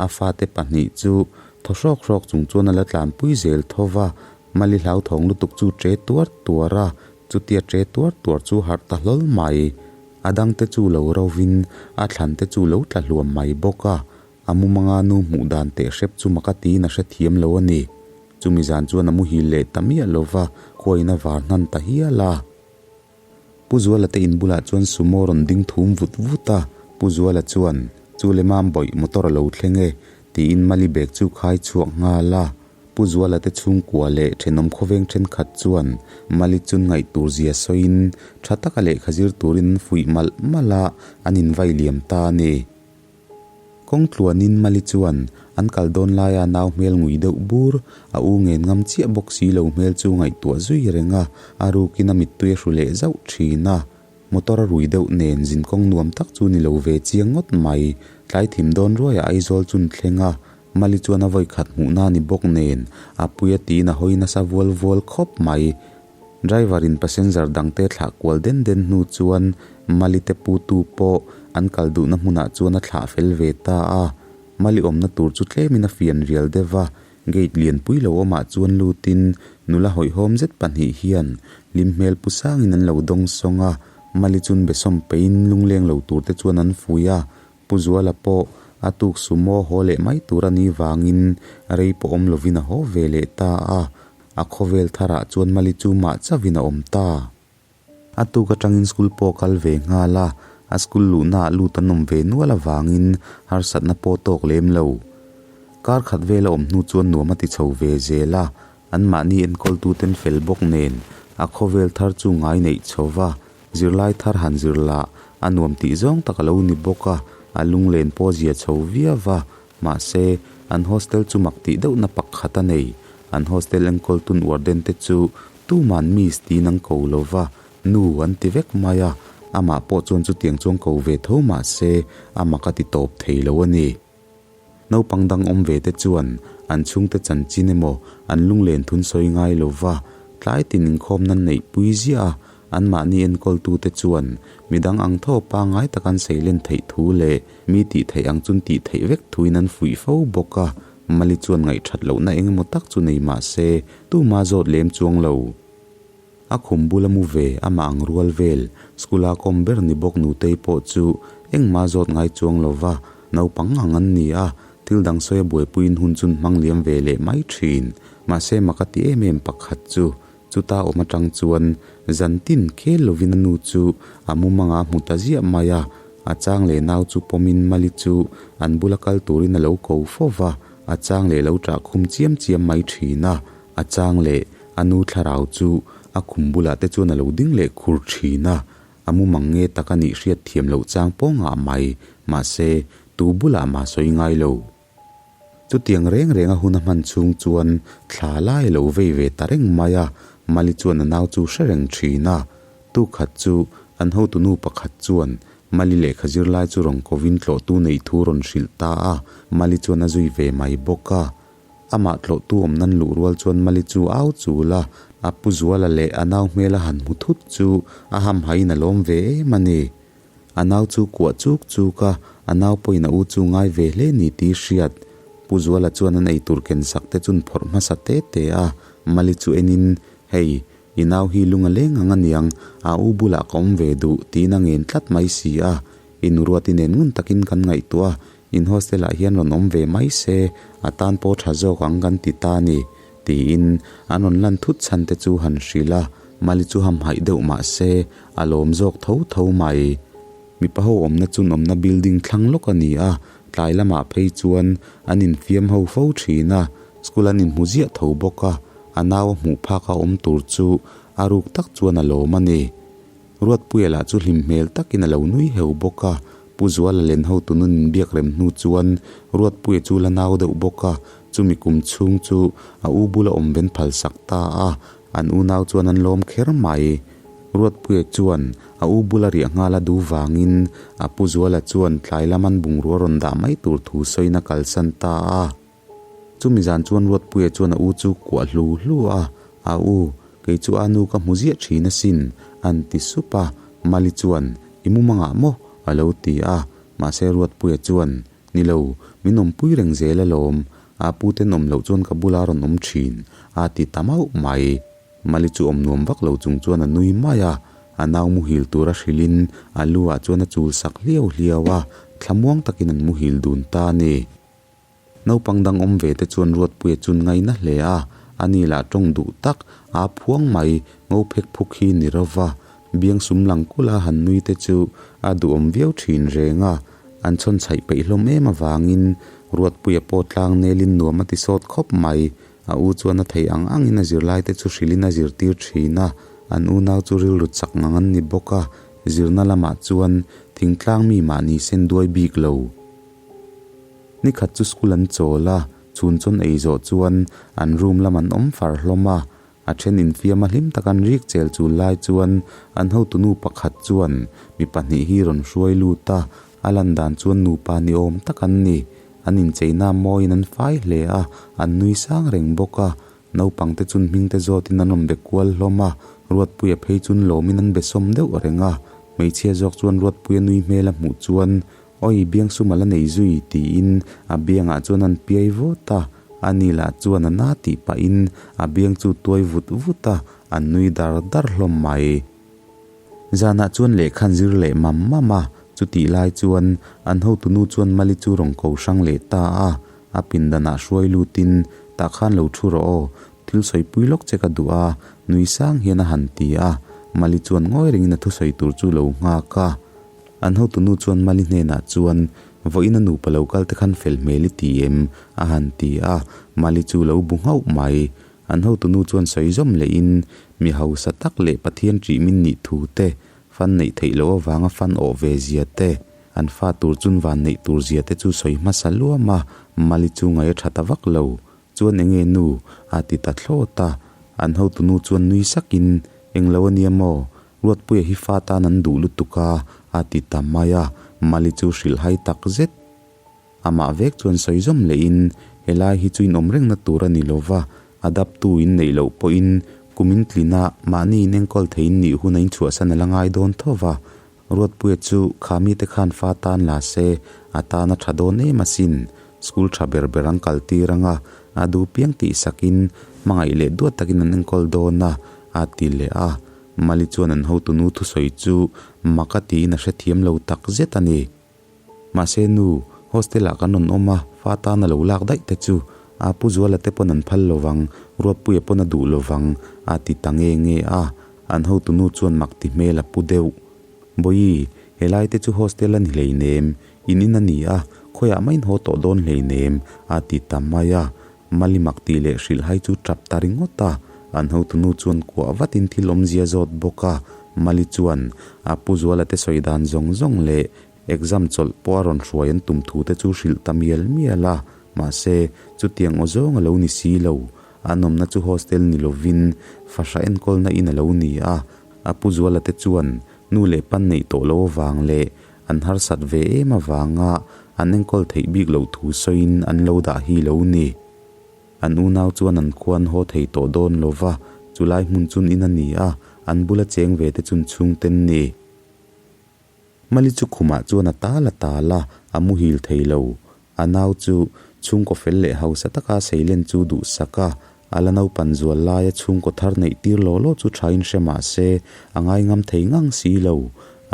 a fate pahnih chu thaw hrawk hrawk chung chuan a la tlanpui zel tho va, Mali hlauthawng lutuk chu ṭe tuar tuar a, chutia ṭe tuar tuar chu harh ta hlawl mai. A dangte chu lo rovin a thlante chu lo tla hluam mai bawk a, A mumanga nu hmuh dan teh hrep chu maka tiin a hrethiam lo a ni. Chumi zan chuan a muhil leh ta miah lo va, khuain a var hnan ta hial a. Pu Zuala te in bulah chuan Sumo rawn ding thum vut vut a, Pu Zuala chuan, Chu le mam bawih, motor a lo thleng e, tiin Mali bag chu khai chhuak nghal a. Pu Zuala te chhungkua leh thenawm khawveng thenkhat chuan Mali chun ngaihtur zia sawiin tha taka lehkha zir turin an fuih malh malh a, an invai liam ta a ni. Kawng tluanin Mali chuan an kal dawn laia nau hmel ngui deuh bur, a u ngen ngam chiah bawk si lo hmel chu ngaihtuah zui reng a, a rukin a mittui a hru leh zauh thin a. Motor a rui deuh nen zinkawng nuam tak chu ni lo ve chiang ngawt mai. Tlai thim dawn ruaiah Aizawl chun thleng a, Mali chuan a vawikhat hmuhna ni bawk nen a pui a tiin a hawi nasa vual vual khawp mai. Driver in passenger dangte thlah kual den den hnu chuan Mali te putu pawh an kal duhna hmunah chuan a thlah fel ve ta a. Mali awmna tur chu tlemin a fian rial deuh a, gate lianpui lo awmah chuan lutin nula hawihhawm zet pahnih hian hlim hmel pu sangin an lo dawng sawng a. Mali chun besawm peiin lungleng lo tur te chuan an fui a, Pu Zuala pawh a tuk sumo haw leh mai tur a nih vangin rei pawh awm lovin a haw ve leh ta a, a khawvel tharah chuan Mali chu mah chauhin a awm ta. A tuk atangin school pawh kal ve nghal a, a school luhnaah lut an awm ve nual avangin harsatna pawh tawk lem lo. Kar khat vel a awm hnu chuan nuam a ti chho ve zel a, anmahni enkawltuten fel bawk nen a khawvel thar chu ngai neih chho va, Zirlai thar han zir lah a nuam tih zawng tak a lo ni bawk a, a lunglen pawh zia chho viau va, mahse, an hostel chu mak tih deuhna pakhat a nei. An hostel enkawl tun warden te chu tuman miss tiin an ko lo va, nu an ti vek mai a, amah pawh chuan chutiang chuan ko ve tho mahse, a mak a ti tawp thei lo a ni. Naupang dang awm ve te chuan an chhungte chanchin emaw an lunglen thun sawi ngai lo va, tlai tin inkhawm nan neih pui ziah a, anmahni enkawltute chuan midang ang tho pangngai tak an seilen theih thu leh mi tih theih ang chun tih theih vek thuin an fuih fo bawk a, Mali chuan ngaihthat lohna eng emaw tak chu nei mah se tuma zawt lem chuang lo. A khum bula mu ve, amah ang rual vel, school a kawm ber ni bawk Nutei pawh chu engmah zawt ngai chuang lo va, naupang ang an ni a, thil dang sawi a buaipuiin hun chun hmang liam ve leh mai thin. Mahse mak a ti em em pakhat chu, chuta awm atang chuan zan tin khel lovin a nu chu a mumangah a hmu ta ziah mai a, a chang leh nau chu pawmin Mali chu an bula kal turin a lo ko fo va, a chang leh lo ṭah khum chiam chiam mai thin a. A chang leh a nu thlarau chu a khum bulah te chuan a lo ding leh khur thin a, a mumang nge tak a nih hriat thiam loh chang pawngah mai, mahse, tu bulah mah sawi ngai lo. Chutiang reng reng a hun a hman chhung chuan thla lai a lo vei ve ta reng mai a, Mali chuan a nau chu hre reng thin a. Tukhat chu an hotunu pakhat chuan Mali lehkha zirlai chu rawn kovin tlawhtu neih thu rawn hrilh ta a, Mali chuan a zui ve mai bawk a. Amah tlawhtu awm nan luh rual chuan Mali chu au chul a, a pu Zuala leh a nau hmel a han hmu thut chu a hamhain a lawm ve em a ni. A nau chu kuah chuk chuk a, a nau pawhin a u chu ngai ve hle ni tih hriat. Pu Zuala chuan an eitur ken sak te chun phawrh hmasa te te a, Mali chu enin, Hei, i nau hi lung a leng ang aniang, a u bulah ka awm ve duh, tiin a ngen tlat mai si a. I nuruati nen ngun takin kan ngaihtuah a, in hostel ah hian rawn awm ve mai se, a tan pawh tha zawk ang kan ti ta a ni, tiin an rawn lan thut chhan te chu han hrilh a, Mali chu hamhaih deuh mah se, a lawm zawk tho tho mai. Mipa ho awmna chun awmna building thlang lawk a ni a, tlai lamah phei chuan an infiam ho fo thin a, school an inhmu ziah tho bawk a, a nau a hmuh phak a awm tur chu a ruk tak chuan a lawm a ni. Ruatpuia lah chu hlim hmel takin a lo nui heu bawk a. Pu Zuala len hotu nun inbiak rem hnu chuan Ruatpuia chu la nau deuh bawk a, chumi kum chhung chu a u bula awm ven phal sak ta a, an unau chuan an lawm kher mai. Ruatpuia chuan a u bula riah nghal a duh vangin a Pu Zuala chuan tlai lam an bungrua rawn dah mai tur thu sawiin a kalsan ta a. Chumi zan chuan Ruatpuia chuan a u chu kuah hlu hlu a, A u, kei chu a nu ka hmu ziah thin asin, an ti sup a. Mali chuan, I mu mangah maw? a lo ti a. Mahse Ruatpuia chuan, Ni lo, min awmpui reng zel alawm. A pu ten awm loh chuan ka bula rawn awm thin, a ti ta mauh mai. Mali chu awm nuam vak lo chung chuan a nui mai a, a nau muhil tura hrilhin a lu ah chuan a chul sak hliau hliau a, thlamuang takin an muhil dun ta a ni. Naupang dang awm ve te chuan Ruatpuia chun ngaina hle a, ani lah tawng duh tak, aa phuang mai, ngo phek phuk hi ni ro va, biang sum lang kula han nui te chu a duhawm viau thin reng a, an chhawn chhaih peih hlawm em avangin Ruatpuia pawh tlang nelin nuam a ti sawt khawp mai, a u chuan a theih ang angin a zirlai te chu hrilhin a zirtir thin a, an unau chu rilru chak ngang an ni bawk a, zirna lamah chuan thingtlang mi mahni sen duai bik lo. Ni khat chu school an chawl a, chhun chawn ei zawh chuan an room lam an awm far hlawm a, a then infiam a hlim tak an rik chel chul lai chuan an hotunu pakhat chuan mi pahnih hi rawn hruai lut a, a lan dan chuan nupa ni awm tak an ni. An incheina mawiin an fai hle a, an nui sang reng bawk a, naupang te chun hming te zawtin an rawn be kual hlawm a, Ruatpuia phei chun lawmin an be sawm deuh reng a, hmeichhia zawk chuan Ruatpuia nui hmel a hmuh chuan Awi, biangsum a la nei zui, tiin a biangah chuan an piai vut a. Ani lah chuan a na tih pahin a biang chu tuai vut vut a, an nui dar dar hlawm mai. Zanah chuan lehkha an zir leh mam mam a, chutih lai chuan an hotunu chuan Mali chu rawn ko hrang leh ta a, a pindanah hruai lutin, Tah khan lo thu rawh aw, thil sawipui lawk che ka duh a, nui sang hian a han ti a. Mali chuan ngawi rengin a thusawi tur chu lo nghak a. An hotunu chuan Mali hnenah chuan, Vawiin a nupa lo kal te khan fel hmel i ti em? a han ti a, Mali chu lo bu nghauh mai. An hotunu chuan sawi zawm lehin, Mi hausa tak leh Pathian ṭih min nih thu te, fan neih theih loh avanga fan awh ve zia te, an fa tur chun van neih tur zia te chu sawi hmasa luam a, Mali chu ngaih a ṭha ta vak lo. Chuan enge nu? a ti ta thlawt a. An hotunu chuan nui sakin, Englo a nia maw? Ruatpuia hi fa tan an duh lutuk a, a ti ta mai a, Mali chu hrilh hai tak zet. Amah vek chuan sawi zawm lehin, Helai hi chu inawm rengna tur a ni lo va, a daptu in neih loh pawhin kum in tlin a, mahni in enkawl theiin nih hun a inchhuahsan a la ngai dawn tho va. Ruatpuia chu kha mite khan fa tan la se, a tan a tha dawn em asin. School tha ber ber an kal tir ang a, a duh piang tih sakin hmangaih leh duat takin an enkawl dawn a, a ti leh a. Mali chuan an hotunu thusawi chu mak a tiin a hrethiam lo tak zet a ni. Mahse nu, hostel ah kan rawn awm a, fa tan a lo lak daih te chu a Pu Zuala te pawn an phal lovang, Ruatpuia pawn a duh lovang a ti ta nge nge a, an hotunu chuan mak ti hmel a pu deuh. Bawihi, helai te chu hostel a ni hleinem, in in a ni a, khawiah mah in haw tawh dawn hleinem a ti ta mai a, Mali mak tih leh hrilh hai chu tap ta ringawt a, an hotunu chuan kuah vatin thil awmzia zawt bawk a, Mali chuan a Pu Zuala te sawi dan zawng zawng leh exam chawlh pawh a rawn hruai an tum thu te chu hrilh ta mial mial a, mahse chutiang aw zawng a lo ni si lo, an awmna chu hostel ni lovin fahra enkawlna in a lo ni a, a Pu Zuala te chuan nu leh pan neih tawh lo avang leh An harsat ve em avanga an enkawl theih bik loh thu sawiin an lo dah hi lo ni. An unau chuan an khua an haw thei tawh dawn lo va, chulai hmun chun in a ni a, an bula cheng ve te chun chhungten ni. Mali chu khumah chuan a tal a tal a, a muhil thei lo. A nau chu chhungkaw fel leh hausa taka seilen chu duhsak a, a la naupan zual laia chhungkaw thar neih tir law law chu thain hre mah se, a ngaingam thei ngang si lo.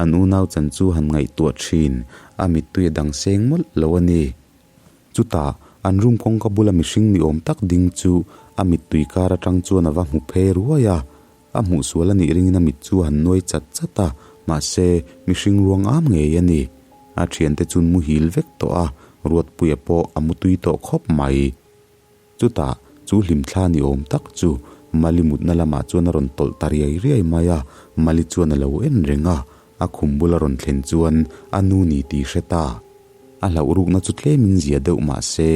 An unau chan chu han ngaihtuah thin, a mittui a dang seng mawlh lo a ni. Chutah, an room kawngka bula mihring ni awm tak ding chu a mittui kar atang chuan a va hmu phe ruai a. A hmuh sual a nih ringin a mit chu a han nuai chat chat a, mahse, mihring ruang am ngei a ni. A thiante chun muhil vek tawh a, Ruatpuia pawh a mutui tawh khawp mai. Chutah, chu hlimthla ni awm tak chu Mali mutna lamah chuan a rawn tawlh ta riai riai mai a, Mali chuan a lo en reng a. A khum bula rawn thlen chuan a nu ni tih hre ta. A hlauh rukna chu tlemin zia deuh mah se,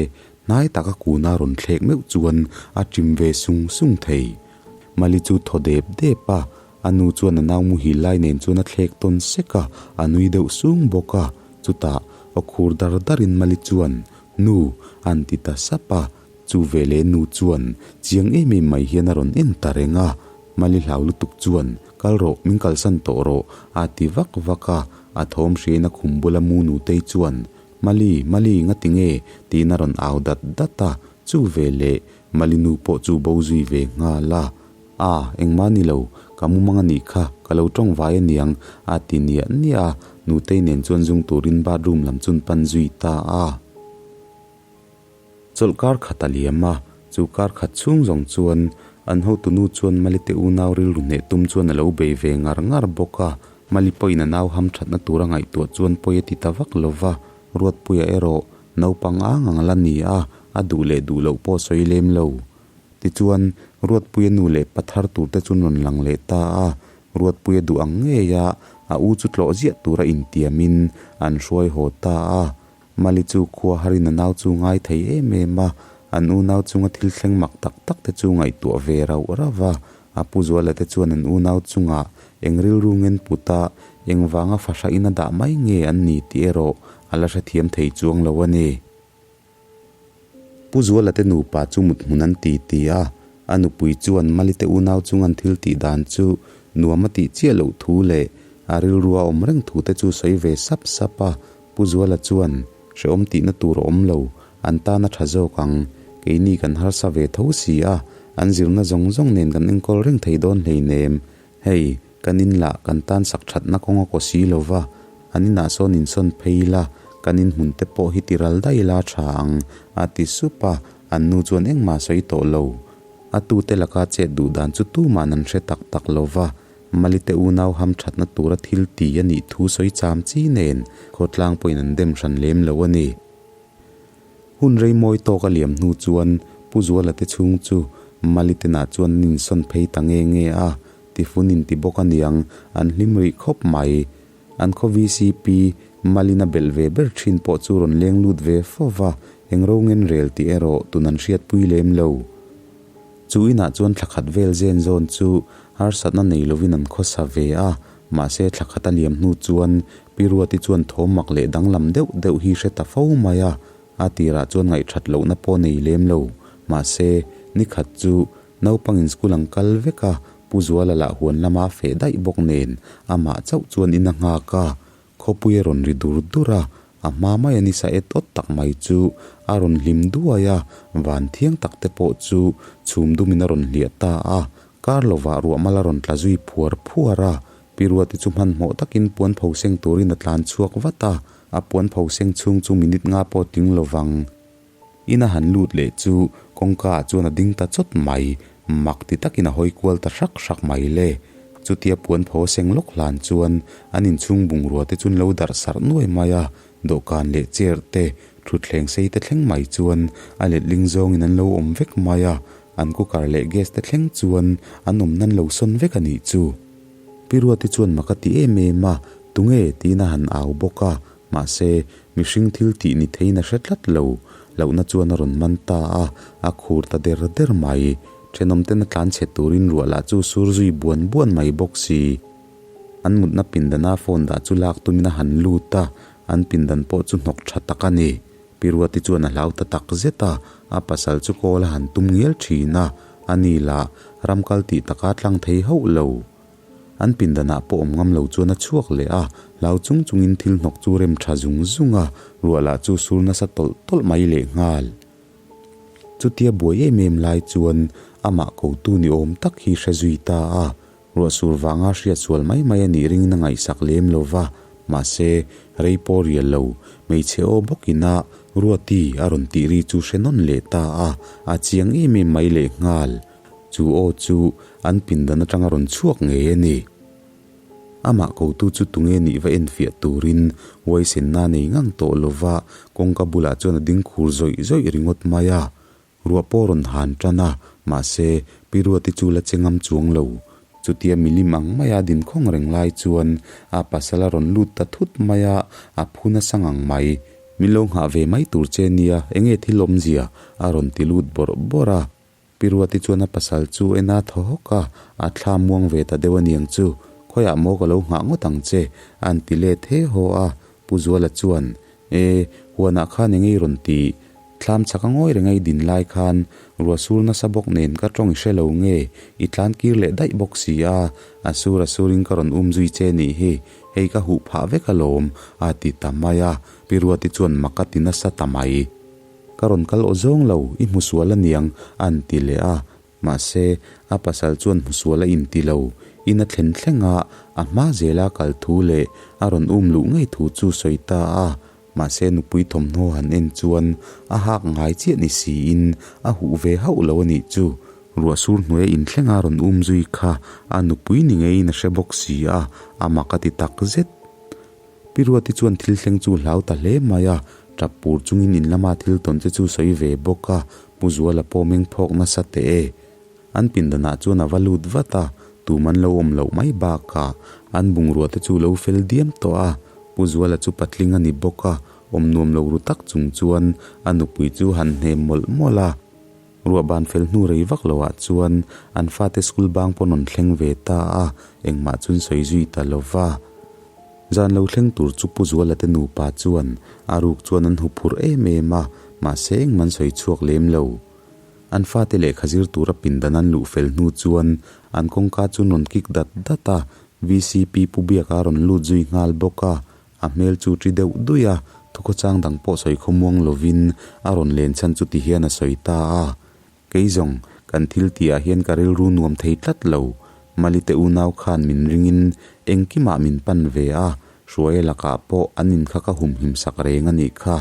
hnai taka kuna rawn thlek meuh chuan a ṭim ve sung sung thei. Mali chu thaw dep dep a, a nu chuan a nau muhil lai nen chuan a thlek tawn sek a, a nui deuh sung bawk a. Chutah aw khur dar darin Mali chuan, Nu, a'n ti ta sap a. Chu veleh nu chuan chiang em em mai hian a rawn en ta reng a. Mali hlau lutuk chuan, Kal rawh, min kalsan tawh rawh, a ti vak vak a. A thawm hriain a khum bula mu nutei chuan, Mali, Mali, ngati nge? tiin a rawn au dat dat a. Chu veleh Mali nu pawh chu bo zui ve nghal a. A, engmah ni lo, ka mumang a nih kha, ka lo tawng vai aniang, a ti niah niah a. Nutei nen chuan zung turin bathroom lam chun pan zui ta a. Chawlh kar khat a liam a, chu kar khat chhung zawng chuan an hotunu chuan Malite unau rilru hneh tum chuan a lo bei ve ngar ngar bawk a, Mali pawhin a nau ham thatna tura ngaihtuah chuan pawi a ti ta vak lo va, Ruatpuia erawh naupang ang ang la ni a, a duh leh duh loh pawh sawi lem lo. Tichuan, Ruatpuia nu leh pa thar tur te chu an rawn lang leh ta a, Ruatpuia duh ang ngei a, a u chu tlawh ziah tura intiamin an hruai haw ta a. Mali chu khua harin a nau chu ngai thei em em a, an unau chunga thil thleng mak tak tak te chu ngaihtuah ve rauh rauh a. A pu Zuala te chuan an unau chungah eng rilru ngen put a, eng vanga fahrahin a dah mai nge an ni tih erawh a la hrethiam thei chuang lo a ni. Pu Zuala te nupa chu mut hmun an ti ti a, a nupui chuan Mali te unau chung an thil tih dan chu nuam a tih chiah loh thu leh a rilru a awm reng thu te chu sawi ve sap sap a. Pu Zuala chuan, Hrehawm tihna tur a awm lo, an tan a tha zawk ang. Keini kan harsa ve tho si a, an zirna zawng zawng nen kan enkawl reng thei dawn hleinem. Hei, kan in lah kan tan sak thatna kawng a kaw si lo va, an inah sawn insawn phei ila, kan inhmun te pawh hi ti ral daih ila tha ang, a ti sup a, an nu chuan engmah a sawi tawh lo. A tute laka chet duh dan chu tuman an hre tak tak lo va, Malite unau ham thatna tura thil ti a nih thu sawi cham chi nen khawtlang pawhin an dem hran lem lo a ni. Hun rei mawi tawk a liam hnu chuan Pu Zuala te chhung chu Malitenah chuan an insawn phei ta nge nge a, tifun inti bawk a niang, an hlim rih khawp mai. An khaw VCP Malin a belh ve ber thin pawh chu rawn leng lut ve fo va, eng ro ngen rel tih erawh tun an hriatpui lem lo. Chu inah chuan thla khat vel zen zawn chu harsatna nei lovin an khawsa ve a, mahse thla khat a liam hnu chuan Pi Ruati chuan thawm mak leh danglam deuh deuh hi hre ta fo mai a, a tirah chuan ngaihthat lohna pawh nei lem lo. Mahse, ni khat chu naupangin school an kal vek a, Pu Zuala lah huan lama a feh daih bawk nen amah chauh chuan in a nghak a, Khawpui a rawn ri dur dur a, a hma mai a nisa et awt tak mai chu a rawn hlim duai a, van thiang tak te pawh chu chhum dumin a rawn hliah ta a, kar lovah ruah mal a rawn tla zui phuar phuar a, Pi Ruati chu hmanhmawh takin puan pho seng turin a tlan chhuak vat a, a puan pho seng chhung chu minute nga pawh tling lovang. In a han lut leh chu kawngka ah chuan a ding ta chawt mai, mak ti takin a hawi kual ta hrak hrak mai le. Chutia puan pho a seng lawk hlan chuan an inchhung bungrua te chu an lo darh sarh nuai mai a, dawhkan leh chair te, thutthleng sei te thleng mai chuan a letling zawngin an lo awm vek mai a, an cooker leh gas te thleng chuan an awm nan lo sawn vek a nih chu. Pi Ruati chuan mak a ti em em a, tunge tiin a han au bawk a, Mahse, mihring thil tih ni theiin a hre tlat lo. Lohna chuan a rawn man ta a, a khur ta der der mai. Thenawmten a tlan chhe turin ruah lah chu sur zui buan buan mai bawk si. An mutna pindana phone dah chu lak tumin a han lut a, an pindan pawh chu hnawk tha tak a ni. Pi Ruati chuan a hlau ta tak zet a, a pasal chu kawl a han tum ngial thin a, ani lah ram kal tih taka tlang thei hauh lo. An pindanah pawh awm ngam lo chuan a chhuak leh a, hlau chung chungin thil hnawk chu rem tha zung zung a, ruah lah chu sur nasa tawlh tawlh mai leh nghal. Chutia buai em em lai chuan amah kotu ni awm tak hi hre zui ta a, ruah sur vanga hriat sual mai mai a nih ringin a ngaihsak lem lo va, mahse rei pawh rial lo, hmeichhe aw bawkin a Ruati a rawn tih ri chu hre nawn leh ta a, a chiang em em mai leh nghal. Chu aw chu an pindan atanga rawn chhuak ngei a ni. Amah kotu chu tunge nih va enfiah turin huaisenna nei ngang tawh lova kawngka bulah chuan a ding khur zawih zawih ringawt mai a. Ruah pawh rawn han tan a, mahse Pi Ruati chu la che ngam chuang lo. Chutia milim ang maia dinkhawng reng lai chuan a pasal a rawn lut ta thut mai a, a phu nasa ngang mai. Min lo nghah ve mai tur che nia, enge thil awmzia? a rawn ti lut bawrh bawrh a. Pi Ruati chuan a pasal chu en a thaw hawk a, a thla muang ve ta deuh aniang chu, khawiah maw ka lo nghah ngawt ang che, a'n ti let he haw a. Pu Zuala chuan, E, huanah khan enge i rawn tih? Thlam chhaka ngawi reng a i din lai khan ruah sur nasa bawk nen ka tawng i hre lo nge, i tlan kir leh daih bawk si a, a sur a surin ka rawn um zui che nih hi, hei ka huh phah vek alawm, a ti ta mai a, Pi Ruati chuan mak a ti nasa ta mai. Ka rawn kal aw zawng lo, i hmu sual aniang, a'n ti leh a, mahse, a pasal chuan hmu sual a inti lo, in a thlen thleng a, a hma zela kal thu leh a rawn um luh ngei thu chu sawi ta a, Mahse nupui thawmhnaw han en chuan a hak ngai chiah ni siin a huh ve hauh lo a nih chu. Ruah sur hnuaia inthleng a rawn um zui kha a nupui ni ngeiin a hre bawk si a, a mak a ti tak zet. Pi Ruati chuan thil thleng chu hlau ta hle mai a, tap pur chungin in lama thil tawn che chu sawi ve bawk a, Pu Zuala pawh meng phawk nasa teh e. An pindanah chuan a va lut vat a, tum an lo awm loh mai bakah an bungrua te chu lo fel diam tawh a, Pu Zuala chu patling a ni bawk a, awm nuam lo ru tak chung chuan a nupui chu han hnem mawlh mawlh a. Ruah ban fel hnu rei vak loah chuan an fate school bang pawn rawn thleng ve ta a, engmah chuan sawi zui ta lo va. Zan lo thleng tur chu Pu Zuala te nupa chuan a ruk chuan an huphurh em em a, mahse engmah an sawi chhuak lem lo. An fate lehkha zir tura pindan an luh fel hnu chuan an kawngka chu rawn kik dat dat a, vcp Pu Biaka a rawn lut zui nghal bawk a, a hmel chu ṭi deuh duih a, thukhawchang dang pawh sawi khawmuang lovin a rawn len chhan chu ti hian a sawi ta a. Kei zawng, kan thil tihah hian ka rilru nuam thei tlat lo, Malite unau khan min ringin engkimah min pan ve a, Hruaia lakah pawh an in kha ka humhim sak reng a nih kha.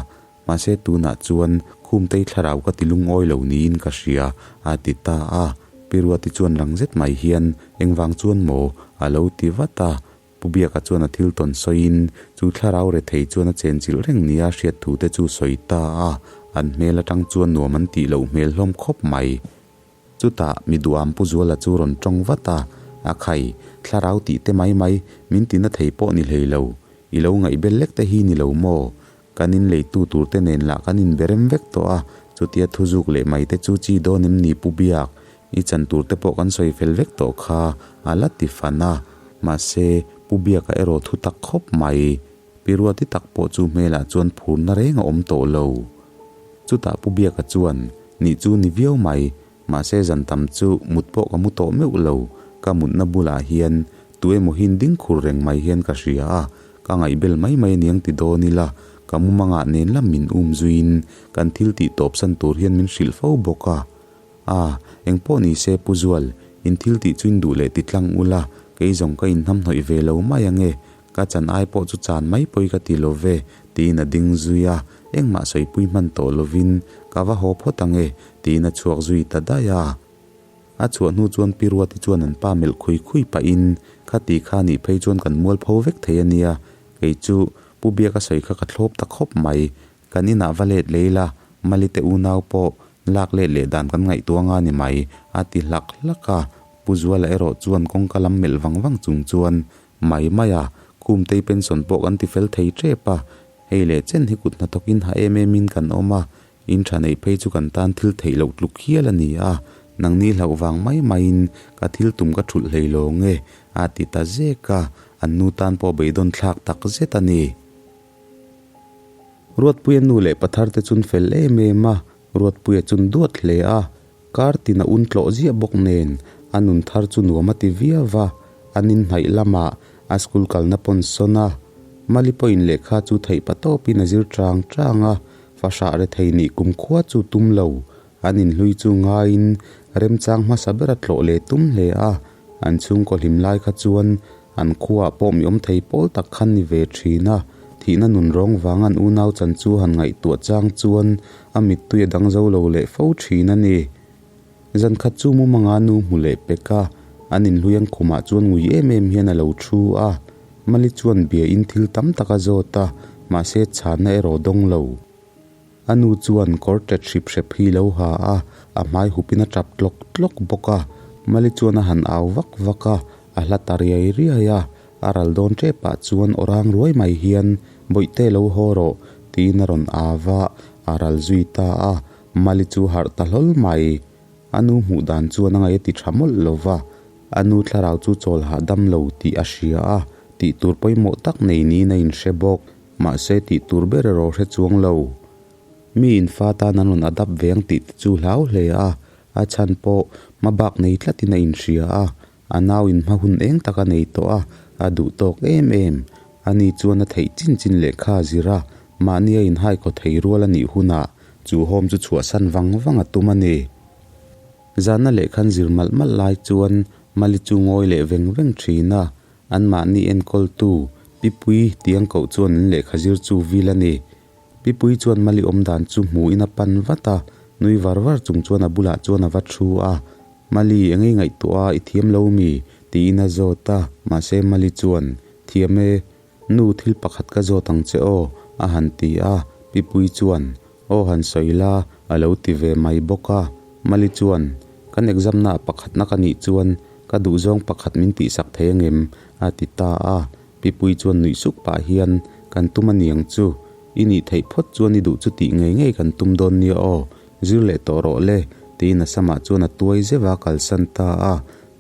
Mahse tunah chuan Khumtei thlarau ka ti lungawi lo niin ka hria, a ti ta a. Pi Ruati chuan rang zet mai hian, Engvang chuan maw? a lo ti vat a. Pu Biaka chuan a thil tawn sawiin chu thlarau rethei chuan a chenchilh reng nia hriat thu te chu sawi ta a. An hmel atang chuan nuam an tih loh hmel hlawm khawp mai. Chutah mi duham Pu Zuala chu rawn tawng vat a, A khai, thlarau tih te mai mai, min tina thei pawh ni hlei lo. I lo ngaihbel lek te hi ni lo maw? Kan in leitu tur te nen lah kan in berem vek tawh a, chutia thu zuk leh mai te chu chi dawn em ni Pu Biak? I chan tur te pawh kan sawi fel vek tawh kha, a la ti fan a. Mahse, Pu Biaka erawh thu tak khawp mai. Pi Ruati tak pawh chu hmelah chuan phurna reng a awm tawh lo. Chutah Pu Biaka chuan, Nih chu ni viau mai, Mahse zan tam chu mut pawh ka mu tawh meuh lo, ka mutna bulah hian tu emaw hin ding khur reng mai hian ka hria a, ka ngaihbel mai mai aniang ti dawn ila, ka mumangah nen lam min um zuiin kan thil tih tawpsan tur hian min hrilh fo bawk a. A, engpawh ni se Pu Zual, in thil tih chu in duh leh ti tlang ula, kei zawng ka inhnamhnawih ve lo mai ange, Ka chan ai pawh chu chan mai pawi ka ti lo ve, tiin a ding zui a, engmah sawipui hman tawh lovin ka va haw phawt ang e, tiin a chhuak zui ta daih a. A chhuah hnu chuan Pi Ruati chuan an pa melh khui khui pahin, Khati kha nih phei chuan kan mualpho vek thei a nia, kei chu Pu Biaka sawi kha ka thlawp ta khawp mai, kan inah va let lei la, Mali te unau pawh lak let leh dan kan ngaihtuah anga ni mai, a ti hlak hlak a. Pu Zuala erawh chuan kawngka lam melh vang vang chung chuan Mai mai a, Khumtei pension pawh kan ti fel thei tep a, hei leh chen hi kut hnathawkin ha em em in kan awm a, in tha neih phei chu kan tan thil theih loh tluk hial a ni a, nangni hlauh vang mai maiin ka thil tum ka thulh hlei lo nge a ti ta zek a, an nu tan pawh beidawn thlak tak zet a ni. Ruatpuia nu leh pathar te chun fel em em a, Ruatpuia chun duat hle a, Kar tin a un tlawh ziah bawk nen a nun thar chu nuam a ti viau va, an inhnaih lamah a school kalna pawn sawn a, Mali pawhin lehkha chu theih pa tawpin a zir chang chang a, fahrah rethei nih kumkhua chu tum lo, an inhlui chu ngaiin remchang hmasa ber a tlawh leh tum hle a, an chhungkaw hlim lai kha chuan an khuaah pawh mi awm thei pawl tak khan ni ve thin a, thihna nun rawng vang an unau chan chu han ngaihtuah chang chuan A mittui a dang zo lo leh fo thin a ni. Zan khat chu mumanga nu hmu leh pek a, an inhlui ang khumah chuan ngui em em hian a lo thu a. Mali chuan bia in thil tam tak a zawt a, mahse chhanna erawh dawng lo. A nu chuan kawr tet hrip hrep hi lo ha a, a hmai hupin a tap tlawk tlawk bawk a. Mali chuan a han au vak vak a, a hla ta riai riai a. A ral dawn tepah chuan aw rang ruai mai hian, Bawihte lo haw rawh, tiin a rawn au va, a ral zui ta a. Mali chu harh ta hlawl mai. A nu hmuh dan chuan a ngaih a ti tha mawlh lo va, a nu thlarau chu chawl hahdam lo tih a hria a, tih tur pawimawh tak nei niin a inhre bawk. Mahse tih tur ber erawh hre chuang lo. Mi in fa tan an rawn adapt ve ang tih te chu hlau hle a, a chhan pawh hma bak nei tlatin a inhria a, a nau in hma hun eng tak a nei tawh a, a duh tawk em em. Ani chuan a theih chin chin lehkha a zir a, mahni a inhaikaw thei rual a nih hunah chu home chu chhuahsan vang vang a tum a ni. Zana lehkhan zir malh malh lai chuan Mali chu ngawi leh veng veng thin a, anmahni enkawltu Pipui tiang koh chuan an lehkha zir chu vil a ni. Pipui chuan Mali awmdan chu hmuhin a pan vat a, nui var var chung chuan a bulah chuan a va thu a. Mali, eng ei ngaihtuah a, i thiam lo mi? tiin a zawt a, mahse Mali chuan, Thiam e, nu thil pakhat ka zawt ang che aw, a han ti a, Pipui chuan, Aw han sawi la, a lo ti ve mai bawk a. Mali chuan, Kan exam naah pakhatna ka nih chuan ka duhzawng pakhat min tihsak thei angem? a ti ta a. Pipui chuan nuih suk pah hian, Kan tum a niang chu. I nih theih phawt chuan i duh chu tih ngei ngei kan tum dawn nia aw. Zir leh tawh rawh le, tiin a samah chuan a tuai zeuh a, kalsan ta a.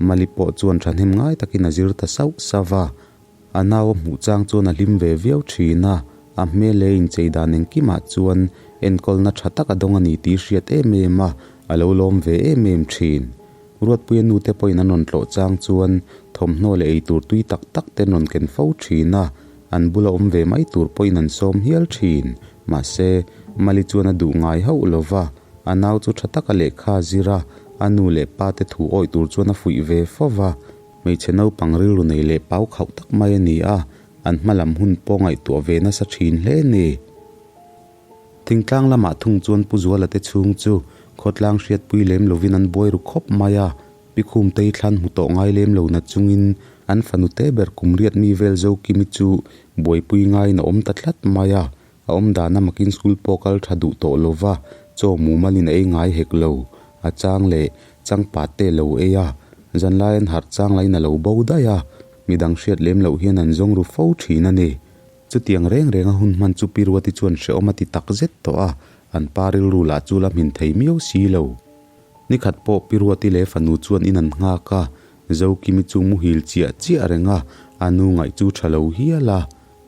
Mali pawh chuan thahnem ngai takin a zir ta sauh sauh a. A nau a hmuh chang chuan a hlim ve viau thin a, a hmel leh inchei dan engkimah chuan enkawlna tha tak a dawng a ni tih hriat em em a, a lo lawm ve em em thin. Ruatpuia nute pawhin an rawn tlawh chang chuan thawmhnaw leh eitur tui tak tak te an rawn ken fo thin a, an bula awm ve mai tur pawhin an sawm hial thin. Mahse, Mali chuan a duh ngai hauh lo va, a nau chu tha taka lehkha a zir a, a nu leh pa te thu awih tur chuan a fuih ve fo va. Hmeichhe naupang rilru nei leh pau khauh tak mai a ni a, an hma lam hun pawh ngaihtuah ve nasa thin hle a ni. Thingtlang lamah thung chuan Pu Zuala te chhung chu khawtlang hriatpui lem lovin an buai ru khawp mai a, Pi Khumtei thlan hmu tawh ngai lem lo na chungin an fanu te ber kum riat mi vel Zokimi chu buaipui ngaiin a awm ta tlat mai a, a awm dan a makin school pawh kal tha duh tawh lo va, chaw mumalin a ei ngai hek lo, a chang leh changpat te lo ei a, zanlai an harh chang lahin a lo bo daih a, midang hriat lem loh hian an zawng ru fo thin a ni. Chutiang reng reng a hun hman chu Pi Ruati chuan hrehawm a ti tak zet tawh a, an pa rilru lah chu la hmin thei miau si lo. Nikhat pawh Pi Ruati leh fanu chuan in an nghak a, Zokimi chu muhil chiah chiah reng a, a nu ngaih chu tha lo hial a.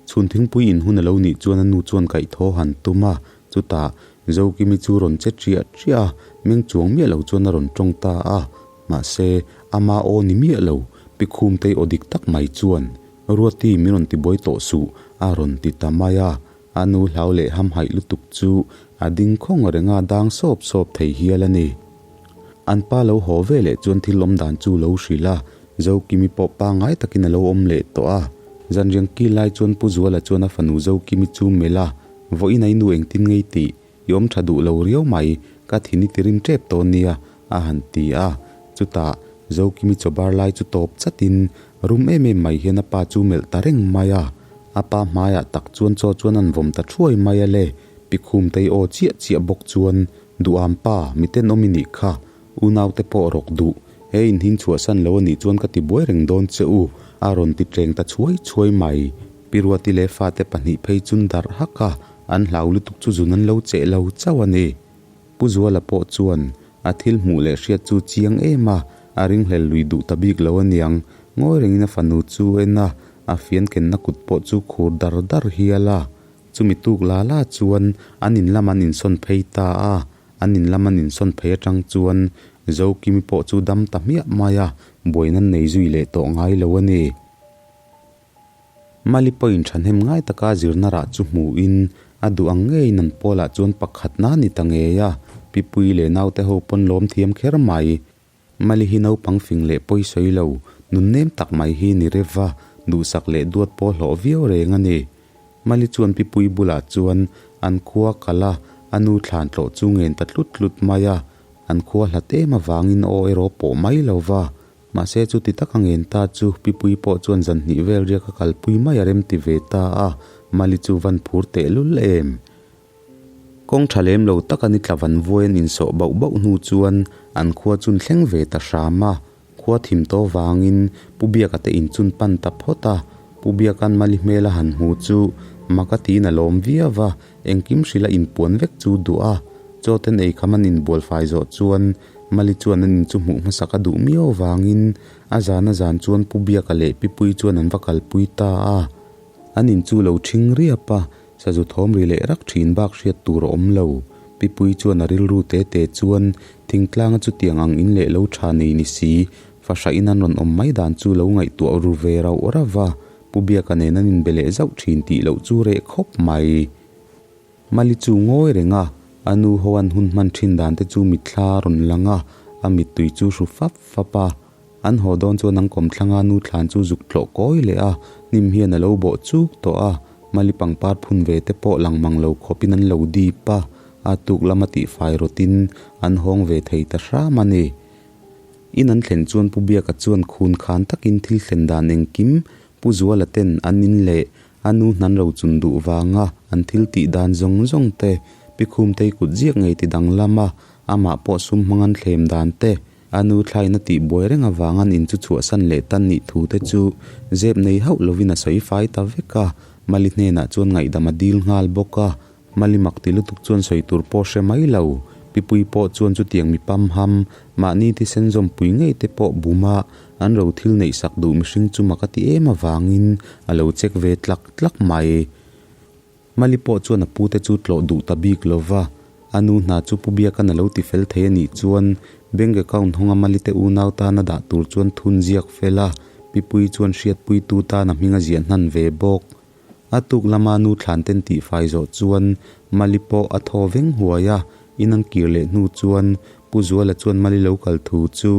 Chhun thingpui in hun a lo nih chuan a nu chuan kaihthaw han tum a, chutah Zokimi chu rawn che chiah chiah a, meng chuang miah lo chuan a rawn tawng ta a, mahse ama aw ni miah lo, Pi Khumtei aw dik tak mai chuan Ruati min rawn ti buai tawh suh, a rawn ti ta mai a. A nu hlau leh hamhaih lutuk chu a ding khawng reng a, dang sawp sawp thei hial a ni. An pa lo haw ve leh chuan thil awm dan chu lo hrilh a, Zokimi pawh pangngai takin a lo awm leh tawh a. Zanriang kil lai chuan Pu Zuala chuan a fanu Zokimi chu melh a, Vawiin a i nu engtin ngei tih? I awm tha duh lo riau mai, ka thin i ti rim tep tawh nia, a han ti a. Chutah, Zokimi chaw bar lai chu tawp chatin, rum em em mai hian a pa chu melh ta reng mai a. A pa hmaiah tak chuan chaw chuan an vawm ta thuai mai a le, Pikhumtei aw chiah chiah bawk chuan, Duham pa, mi tenawm i nih kha, unaute pawh rawk duh, he in hin chhuahsan lo a nih chuan ka ti buai reng dawn che u, a rawn ti tleng ta chhuai chhuai mai. Pi Ruati leh fate pahnih phei chun darh hak a, an hlau lutuk chu zun an lo cheh lo chauh a ni. Pu Zuala pawh chuan a thil hmuh leh hriat chu chiang em a, a ringhlel lui duh ta bik lo aniang. Ngawi rengin a fanu chu en a, a fian kenna kut pawh chu khur dar dar hial a. Chumi tuk la la chuan an in lam an insawn phei ta a, an in lam an insawn phei atang chuan Zokimi pawh chu dam ta hmiah mai a, buaina nei zui leh tawh ngai lo a ni. Mali pawhin thahnem ngai taka zirna rah chu hmuhin a duh ang ngeiin an pawlah chuan pakhatna a ni ta ngei a, Pipui leh naute ho pawn lawm thiam kher mai. Mali hi naupang fing leh pawi sawi lo, nun nem tak mai hi ni rev va, duhsak leh duat pawh hlawh viau reng a ni. Mali chuan Pipui bulah chuan an khua kal a, a nu thlan tlawh chu ngen ta tlut tlut mai a, an khua hlat em avangin aw erawh pawh mai lo va, Mahse chuti taka ngen ta chu Pipui pawh chuan zan hnih vel riak a kalpui mai a rem ti ve ta a, Mali chu van phur tehlul em. Kawng tha lem lo taka ni tla van vuai an insawh bauh bauh hnu chuan an khua chun thleng ve ta hram a. Khua thim tawh vangin Pu Biaka te in chun pan ta phawt a. Pu Biaka'n Mali hmel a han hmu chu mak a tiin a lawm viau va, engkim hrilh a inpuan vek chu duh a. Chaw ten ei kham an inbual fai zawh chuan Mali chuan an in chu hmuh hmasak a duh miau vangin a zan a zan chuan Pu Biaka leh Pi Pui chuan an va kalpui ta a. An in chu lo ṭhing riap a, sazu thawm ri leh rak ṭhin bak hriat tur a awm lo. Pi Pui chuan a rilru te te chuan thingtlanga chutiang ang in leh lo ṭha nei ni si, fahrahin an rawn awm mai dan chu lo ngaihtuah ru ve rauh rauh a, Pu Biaka nen an inbe leh zauh ṭhin tih loh chu reh khawp mai. Mali chu ngawi reng a, a nu ho an hun hman ṭhin dan te chu mitthla a rawn lang a, a mittui chu hru fap fap a. An haw dawn chuan an kawmthlanga nu thlan chu zuk tlawh kawi leh a, hnim hian a lo bawh chuk tawh a, Mali pangpar phun ve te pawh lang mang lo khawpin an lo dip a, a tuk lama tihfai rawtin an hawng ve thei ta hram a ni. In an thlen chuan Pu Biaka chuan khun khan takin thil thlen dan engkim Pu Zuala ten an in leh a nu hnan ro chun duh vanga an thil tih dan zawng zawng te, Pi Khumtei kut ziak ngei ti danglam a, amah pawh sum hmang an thlem dan te, a nu thlain a tih buai reng avang an in chu chhuahsan leh tan nih thu te chu zep nei hauh lovin a sawi fai ta vek a, Mali hnenah chuan ngaihdam a dil nghal bawk a. Mali mak ti lutuk chuan sawi tur pawh hre mai lo. Pipui pawh chuan chutiang mi pamham, mahni thisen zawmpui ngei te pawh bum a, an ro thil neih sak duh mihring chu mak a ti em avangin a lo check ve tlak tlak mai. Mali pawh chuan a pute chu tlawh duh ta bik lo va, a nu hna chu Pu Biakan a lo ti fel thei a nih chuan bank account hawnga Mali te unau tana dah tur chuan thun ziak fel a, Pipui chuan hriatpuitu tan a hming a ziah hnan ve bawk. A tuk lama nu thlan ten tihfai zawh chuan Mali pawh a thaw veng huai a, in an kir leh hnu chuan Pu Zuala chuan Mali lo kal thu chu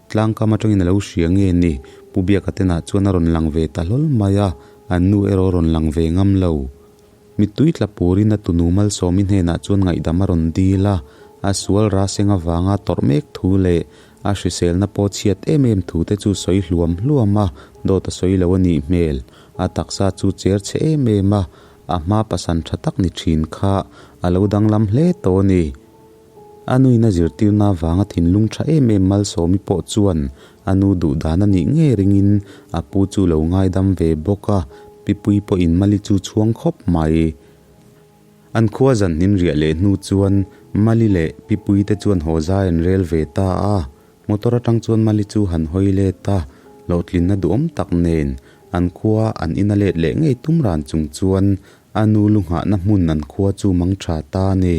tlangkam atangin a lo hria nge ni, Pu Biaka tenah chuan a rawn lang ve ta hlawl mai a, an nu erawh a rawn lang ve ngam lo. Mittui tla purin a tunu Malsawmi hnenah chuan ngaihdam a rawn dil a, a sual ra seng avanga tawrh mek thu leh a hriselna pawh chhiat em em thu te chu sawi hluam hluam a, dawt a sawi lo a nih hmel. A taksa chu cher chhe em em a, a hma pasan tha tak ni thin kha a lo danglam hle tawh a ni. A nuina zirtirna avanga thinlung tha em em Malsawmi pawh chuan a nu duh dan a nih ngei ringin a pu chu lo ngaidam ve bawk a, Pipui pawhin Mali chu chhuang khawp mai. An khua zan hnin riah leh hnu chuan Mali leh Pipui te chuan haw zai an rel ve ta a, Motor atang chuan Mali chu han hawi let a, hlawhtlinna duhawm tak nen an khua an ina let leh ngei tum ran chung chuan a nu lu nghahna hmun an khua chu mang tha ta a ni.